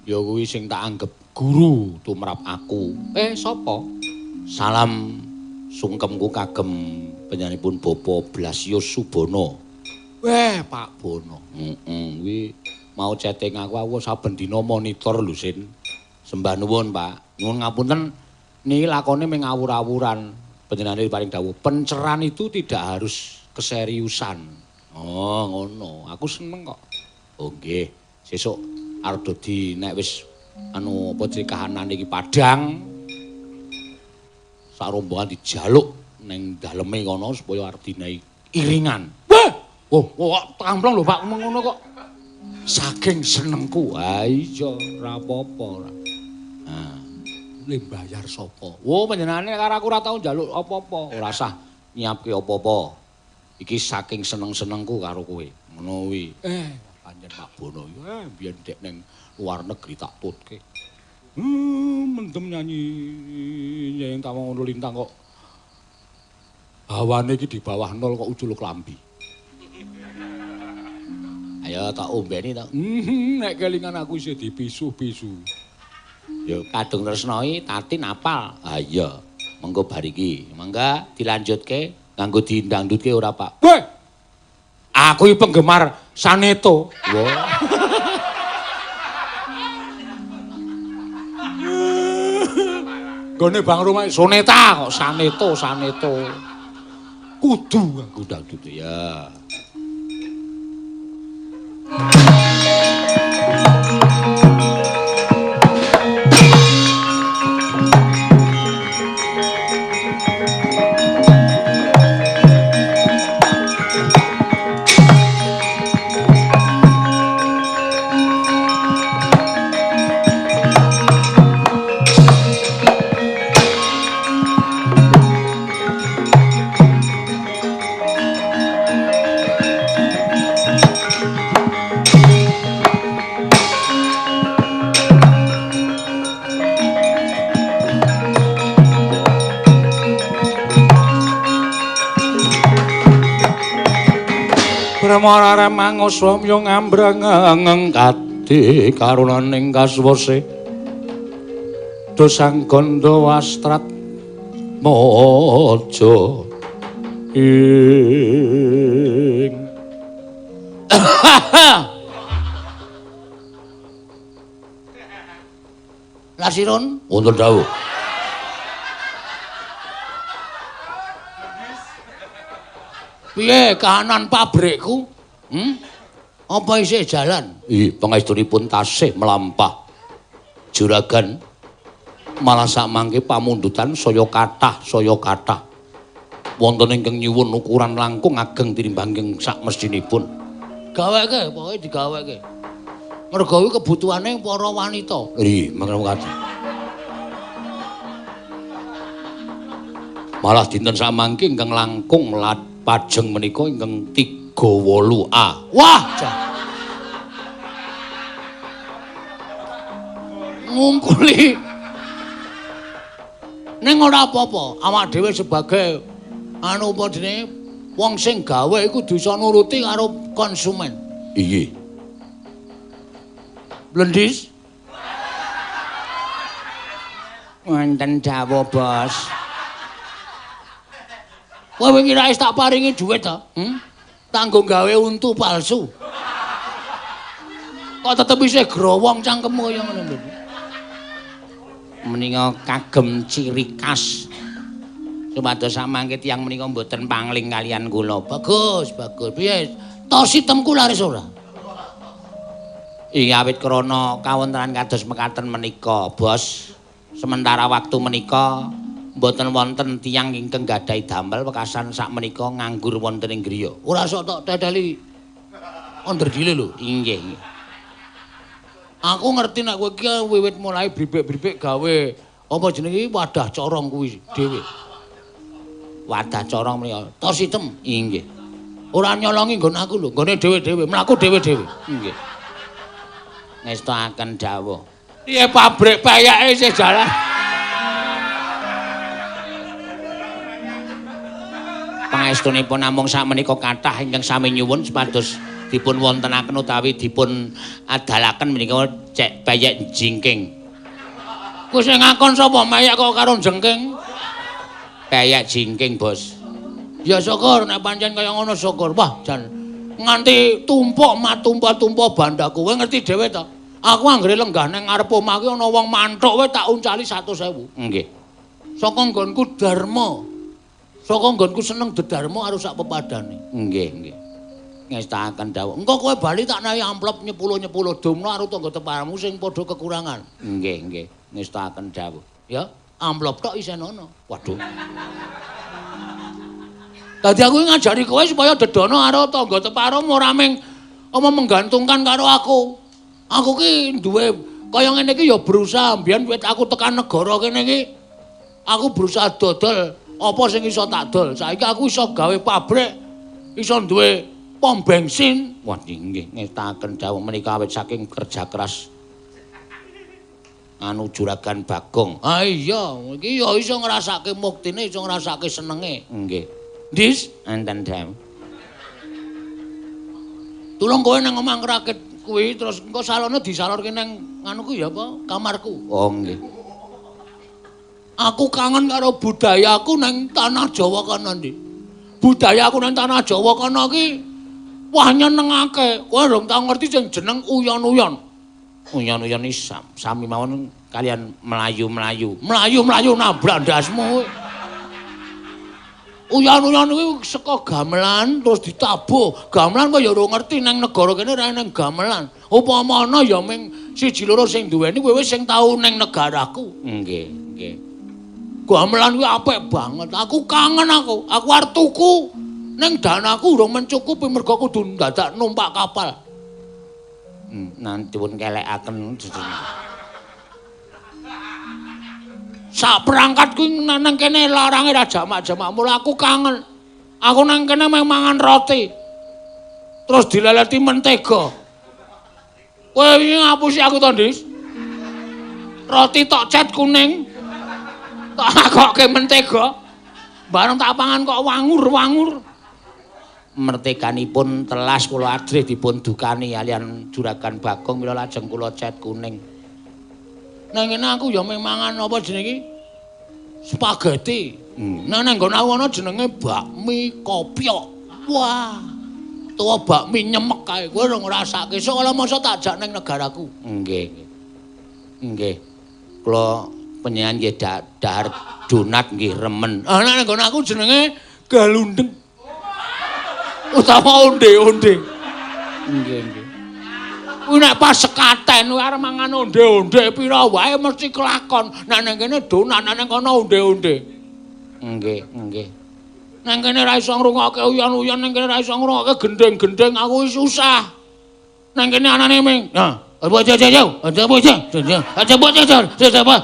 ya kuwi sing tak anggap guru tumrap aku. Sapa? Salam sungkemku kagem panjenenganipun Bapak Blasius Subono. Weh, Pak Bono. Heeh, kuwi mau chatting aku saben dina monitor lho, Sin. Sembah nuwun, Pak. Nyuwun ngapunten niki lakone mung ngawur-awuran. Panjenengane paring dawuh, penceran itu tidak harus keseriusan. Oh, ngono. Aku seneng kok. Oh, nggih. Sesuk arep dadi nek wis anu apa jenenge kahanan iki padhang. Sak rombongan dijaluk ning daleme kono supaya arep dinaiki iringan. Wah, oh, kok tamplong lho Pak ngono kok. Saking senengku. Ha iya, ora apa-apa ora. Nah, le bayar sapa? Wo panjenengane karo aku ora tau njaluk apa-apa, ora usah nyiapke apa-apa. Iki saking seneng-senengku karo kowe. Ngono kuwi. Pancen Pak Bono biyen dek ning luar negeri tak tutke. Mendem nyanyi nyeng tawang ngono lintang kok. Hawane iki di bawah nol kok ucul klambi. Ayo tak ombeni ta. Nek kelingan aku isih dipisu-pisu. Ya kadung tresnoi Tatin apal. Ha iya, mengko bar iki. Mangga dilanjutke nganggo dindangdutke ora, Pak? Weh. Aku iki penggemar Saneto. Wah. Gone Bang Rumah Soneta kok Saneto, Saneto. Kudu nganggo dangdut ya. Brahmara mangoswamya ngambrang kadi karunaning kaswase dosang gandha wastrat maja ing Lasirun wonten dawuh. Piye kahanan pabrikku? Apa isih jalan? Ih, pangestunipun tasih mlampah. Juragan malah sakmangke pamundutan saya kathah, saya kathah. Wonten ingkang nyuwun ukuran langkung ageng tinimbang ing sakmestinipun. Gaweke, pokoke digaweke. Mergo kuwi kebutuhane para wanita. Ih, mangke. Malah dinten samangke ingkang langkung pajeng menika ingkang 38A. Wah, ngungkuli. Ning ora apa-apa, awak dhewe sebagai anu apa jenenge Wong sing gawe iku kudu iso nuruti karo konsumen. Inggih. Blendis. Wonten dawuh, Bos. Kowe wingi ra tak paringi dhuwit ta? Tanggo gawe untu palsu. Kok tetep isih growong cangkemmu kaya ngono lho. Menika kagem ciri khas. Supados samangke tiyang menika mboten pangling kalian kula. Bagus, bagus. Piye? Tos itemku laris ora? Ing awit krana kawontenan kados mekaten menika, Bos. Sementara waktu menika mboten wonten tiyang ingkang gadhahi damel wekasan sak menika nganggur wonten ing griya. Ora sok tok teteli onderdile lho. Inggih. Aku ngerti nek kowe iki wiwit mulai bribik-bribik gawe apa jenenge wadah corong kuwi dhewe. Wadah corong menika tos item. Inggih. Ora nyolongi nggon aku lho, nggone dhewe-dhewe, mlaku dhewe-dhewe. Inggih. Ngestokaken dawuh. Piye pabrik payake isih jalan? Pangestunipun namung sakmenika kathah ingkang sami nyuwun supados dipun wontenaken utawi dipun adalaken menika cek peyek jingking. Kuwi sing ngakon sapa meyek kok karo jengking? Peyek jingking, Bos. Ya syukur nek pancen kaya ngono syukur. Wah, jan nganti tumpuk matumpah-tumpah bandaku. Kowe ngerti dhewe to? Aku anggere lenggah nang ngarep omah ki ana wong manthuk wae tak uncali 100.000. Nggih. Saka nggonku dharma. Saka nggonku seneng dedarma karo sak pepadane. Nggih, nggih. Ngestakaken dawuh. Engko kowe bali tak nahi amplop nyepuluh-nyepuluh dumno karo tangga teparamu sing padha kekurangan. Nggih, nggih. Ngestakaken dawuh. Ya, amplop tok isih ana. Waduh. Dadi aku ngajari kowe supaya dedono karo tangga teparamu ora ming apa menggantungkan karo aku. Aku ki duwe kaya ngene iki ya berusaha mbiyen wit aku tekan negara kene iki aku berusaha dodol apa sing iso tak dol. Saiki aku iso gawe pabrik, iso duwe pom bensin. Wah, nggih ngetaken dawuh menika awit saking kerja keras anu Juragan Bagong. Ah iya, iki ya iso ngrasake muktine, iso ngrasake senenge. Nggih. Ndis, enten dawuh. Tulung kowe nang omah ngrakit kuwi terus engko salone disalorke nang nganuku ya apa kamarku. Oh nggih. Aku kangen karo budayaku nang tanah Jawa kono, Ndik. Budayaku nang tanah Jawa kono ki wah nyenengake. Kowe rong tau ngerti sing jeneng uyon-uyon. Uyon-uyon iki sami mawon kalian mlayu-mlayu. Mlayu-mlayu nabrak ndasmu. Uyon-uyon kuwi saka gamelan terus ditabuh. Gamelan kok ya ora ngerti nang negara kene ora nang gamelan. Upama ana ya ming siji loro sing duweni kowe wis sing tau nang negaraku. Nggih, nggih. Gamelan kuwi apik banget. Aku kangen aku. Aku arep tuku ning danaku urung mencukupi mergo kudu dadak numpak kapal. Nanti pun kelekaken. Sak perangkat kuwi nang kene larange ra jamak-jamak mula aku kangen. Aku nang kene mung mangan roti. Terus dileleti mentega. Kowe wingi ngapusi aku to, Ndis? Roti tok cet kuning. Tak akokke mentega. Bareng tak pangan kok wangur-wangur. Merteganipun telas kula ajrih dipun dukani kalian Juragan Bagong mila lajeng kula cet kuning. Nang ngene aku ya mung mangan apa jenenge iki? Spaghetti. Nah nang nggon aku ana jenenge bakmi kopyok. Wah. Tuwa bakmi nyemek kae. Kowe ora ngrasake. Sok ala masa tak jak nang negaraku. Nggih. Nggih. Kula panjenengan nggih dahar donat nggih remen. Ah nang nggon aku jenenge galundeng. Utawa onde-onde. Nggih, nggih. Kuwi nek pas sekaten kuwi arep mangan onde-onde pira wae mesti kelakon. Nek nang kene donat, nek nang kono onde-onde. Nggih, nggih. Nang kene ra iso ngrungokke uyon-uyon, nang kene ra iso ngrungokke gendeng-gendeng, aku wis susah. Nang kene anane ming. Nah, apa aja aja, aja apa aja, aja apa aja, aja apa,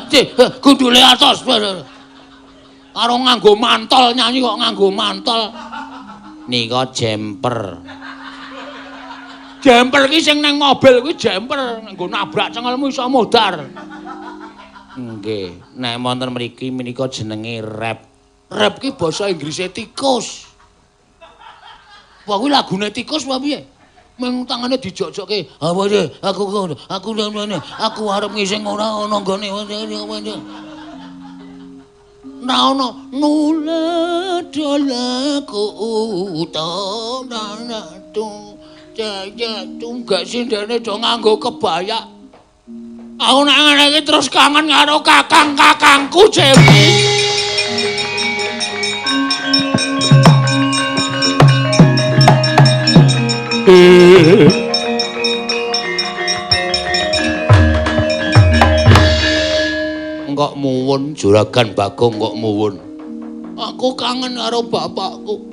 gundule atos. Karo nganggo mantol nyanyi kok nganggo mantol. Nika jemper. Jemper ki sing nang mobil kuwi jemper, nggo nabrak cengelmu iso modar. Nggih, nek wonten mriki menika jenenge rap. Rap ki basa Inggrise tikus. Wah kuwi lagune tikus apa piye? Meng tangane dijok-jokke. Apa iki? Aku ngene. Aku arep ngising ora ana nggone. Ora ana nula dolaku utana tu. Jaya tunggak sindene do nganggo kebaya. Aku nek ngene iki terus kangen karo kakang-kakangku Cepi. Kok muwun Juragan Bagong kok muwun. Aku kangen karo bapakku.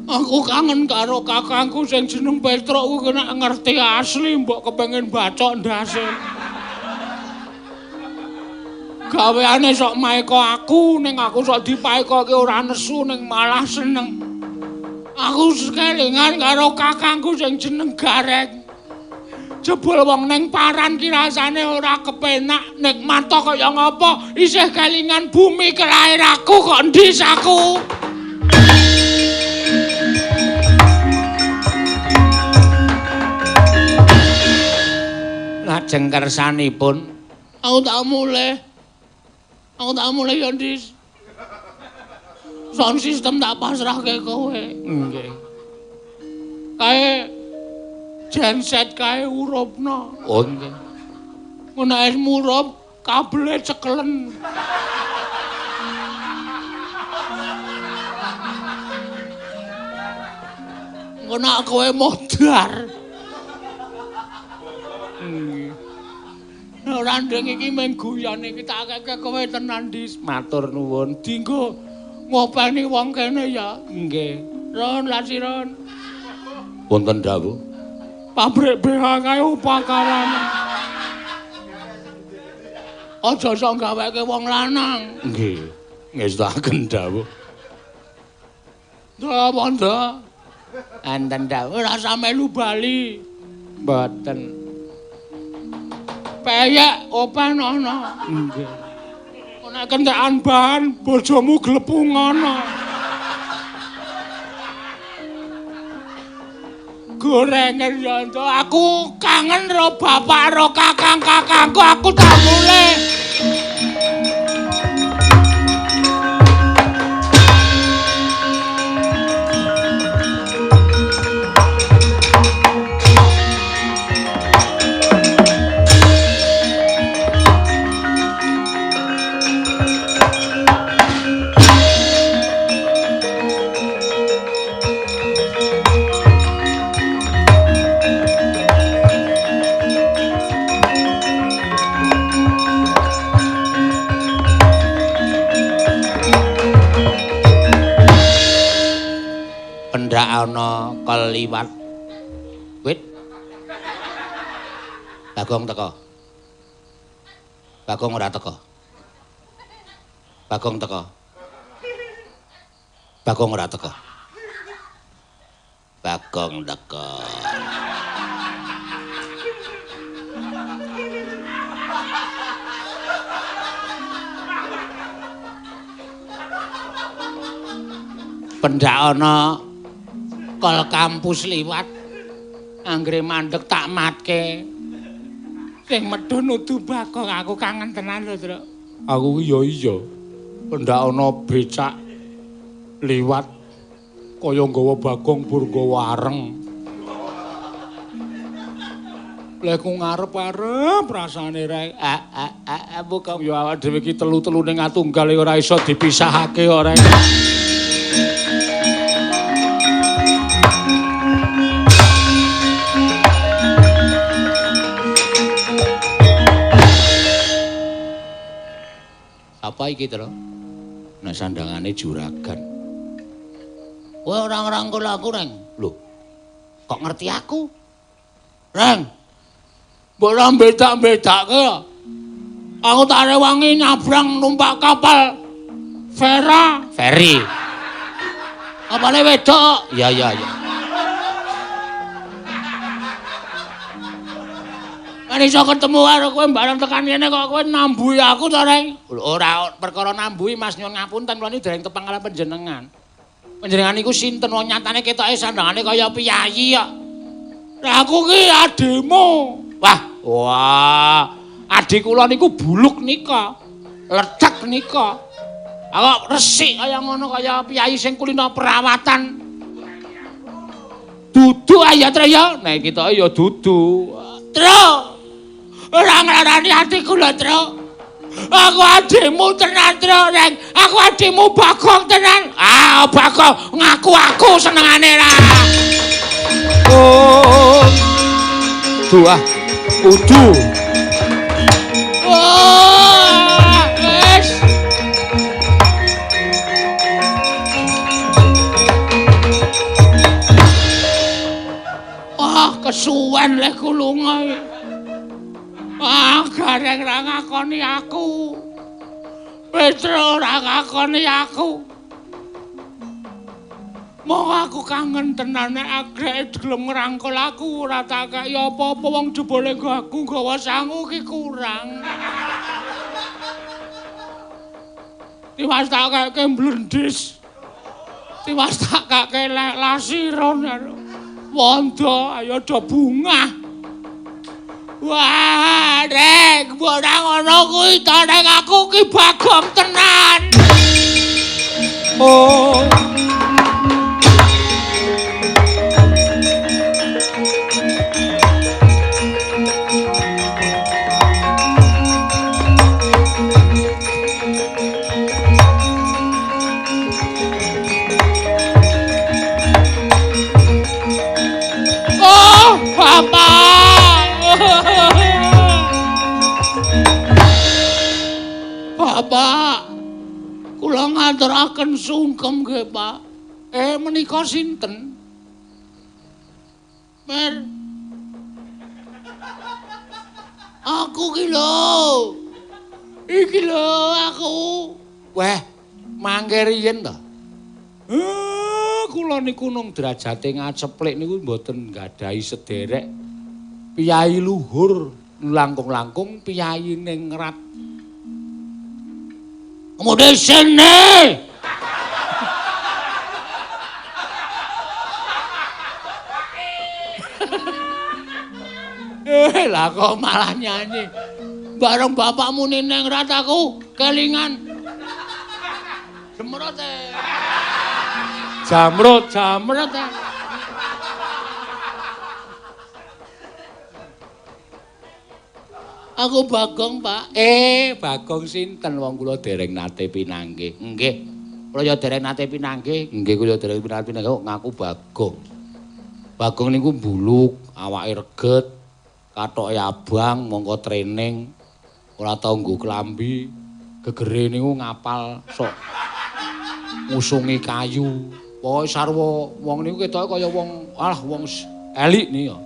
Aku kangen karo kakangku sing jeneng Petruk kuwi nek ngerti asli mbok kepengin bacok ndase. Gaweane sok maeka aku ning aku sok dipaekoke ora nesu ning malah seneng. Aku kelingan karo kakangku sing jeneng Gareng. Jebul wong ning paran ki rasane ora kepenak, nikmat kaya ngapa isih kelingan bumi kelahiranku kok ndis aku. Lajeng kersanipun aku tak mulih. Aku tak mulih ya ndis. Sound system tak pasrahke kowe. Nggih. Kae genset kae urupno. Oh nggih. Ngono nek murup kabele cekelen. Ngono nek kowe modar. Nggih. Ora ndeng iki mung guyon iki tak keke kowe tenan Dis. Matur nuwun. Dinggo ngopeni wong kene ya. Nggih. Ron lasiron. Wonten dawuh. Pabrik BH kae upakarane. Aja sok gaweke wong lanang. Nggih. Ngestakaken dawuh. Nda wanda. Enten dawuh ora melu bali. Mboten. Peyek open ana. Nggih. Nek kentekan bahan bojomu glepung ana. Gorengan ya aku kangen ro bapak ro kakang-kakangku aku tak mulih. Pendak ana keliwat wit. Bagong teko. Bagong ora teko. Bagong teko. Bagong ora teko. Bagong teko. Pendak ana kol kampus liwat anggere mandek tak matke. Sing medhun udu Bagong, aku kangen tenan lho, Truk. Aku ki ya iya. Pendak ana becak liwat kaya nggawa Bagong bur nggawa areng. Lha ku ngarep-arep rasane rek. Buka ya awak dhewe iki telu-telu ning atunggal ora iso dipisahake ora. Apa iki, Tru? Nek sandangane juragan. Kowe ora ngrangkul aku, Reng. Lho. Kok ngerti aku? Reng. Mbok ora bedak-bedake. Aku tak rewangi nyabrang numpak kapal Vera, Ferry. Kapale wedok. Ya ya ya. Kan iso ketemu karo kowe bareng tekan kene kok kowe nambuhi aku to, Reng? Ora perkara nambuhi, Mas, nyuwun ngapunten kula niki dereng tepang kaliyan panjenengan. Panjenengan niku sinten wong nyatane ketoke sandangane kaya piyayi kok. Lah aku ki adhimu. Wah, wah. Adhi kula niku buluk nika. Lecek nika. Awak resik kaya ngono kaya piyayi sing kulino perawatan. Dudu ayo Tru ya. Nek ketoke ya dudu. Tru. Ora nglarani atiku lho, Tru. Aku adhimu tenan, Tru, Reng. Aku adhimu Bagong tenan. Ah, Bagong ngaku aku senengane ra. Oh. Duh, udu. Oh, wis. Wah, kesuwen lek lunga. Ah, Gareng ra ngakoni aku. Petro ora ngakoni aku. Mong aku kangen tenan nek agreke gelem ngrangkul aku ora tak kei apa-apa wong jebule nggo aku nggawa sangu ki kurang. Tiwas tak keke mblendis. Tiwas tak keke lasiron. Wondo ayo do bungah. Wah, Rek, mbok ora ngono kuwi to, Rek, aku ki Bagong tenan. Oh. Oh, Bapak. Bapak, kula ngaturaken sungkem nggih, Pak. Menika sinten? Mer. Aku ki lho. Iki lho aku. Weh, mangke riyen to. Kula niku nung derajate ngaceplik niku mboten nggadahi sederek piyayi luhur, langkung-langkung piyayi ningrat. Kemudian sini. Lah kok malah nyanyi. Bareng bapakmu ningrat aku kelingan. Jamrut. Jamrut, jamrut. Aku Bagong, Pak. Bagong sinten wong kula dereng nate pinanggih. Nggih. Kula ya dereng nate pinanggih. Nggih, kula dereng pinanggih kok ngaku Bagong. Bagong niku mbuluk, awake reget, kathoke abang, mongko training, ora tau nggo klambi, gegere niku ngapal sok ngusungi kayu. Pokoke sarwa wong niku ketoke kaya wong, alah wong elik niku.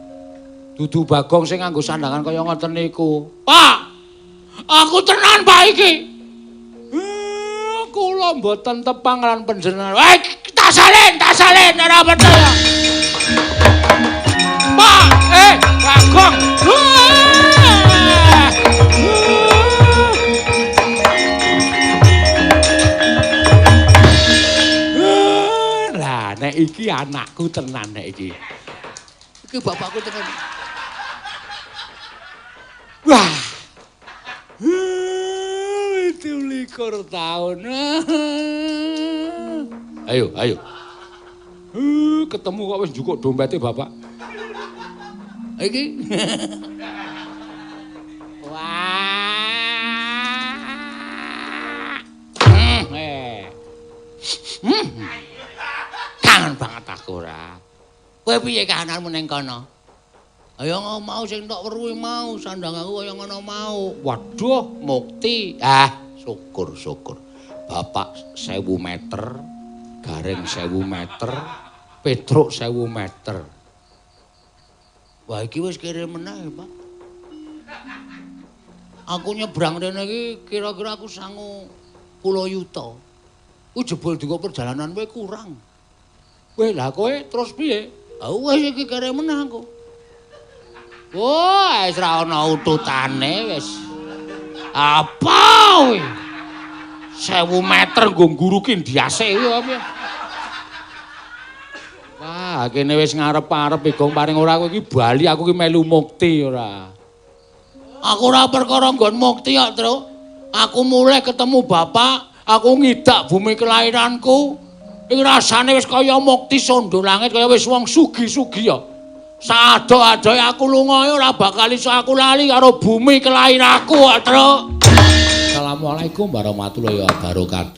Dudu Bagong sing nganggo sandangan kaya ngoten niku. Pak, aku tenan Pak iki. Kula mboten tepang lan panjenengan. Weh, tak salin ora percaya. Pak, Bagong. Lah nek iki anakku tenan nek iki. Iki bapakku tenan. Wah. 27 tahun. Ayo, ayo. Ketemu kok wis njukuk dompete bapak. Iki. Wah. Kangen banget aku ora. Kowe piye kahananmu ning kono? Ayo mau sing tok weruhi mau, sandang aku kaya ngono mau. Waduh, mukti. Ah, syukur syukur. Bapak 1000 meter, Gareng 1000 meter, Petruk 1000 meter. Wah, iki wis kere meneh, Pak. Aku nyebrang rene iki kira-kira aku sangu 10 yuta. Ku jebul dienggo perjalanan kowe kurang. Kowe lah kowe terus piye? Ah wis iki kere meneh aku. Wah, wis ra ana ututane wis. Apa kowe? 1000 meter nggo nguruki ndiase kuwi apa? Wah, kene wis ngarep-arep Bagong paring ora kowe iki bali aku ki melu mukti ora. Aku ora perkara nggon mukti kok, Truk. Aku mulai ketemu bapak, aku ngidak bumi kelahiranku. Iki rasane wis kaya mukti sondo langit kaya wis wong sugi-sugi ya. Saado-adohe aku lunga ora bakal iso aku lali karo bumi kelahiranku kok, Truk. Assalamualaikum warahmatullahi wabarakatuh.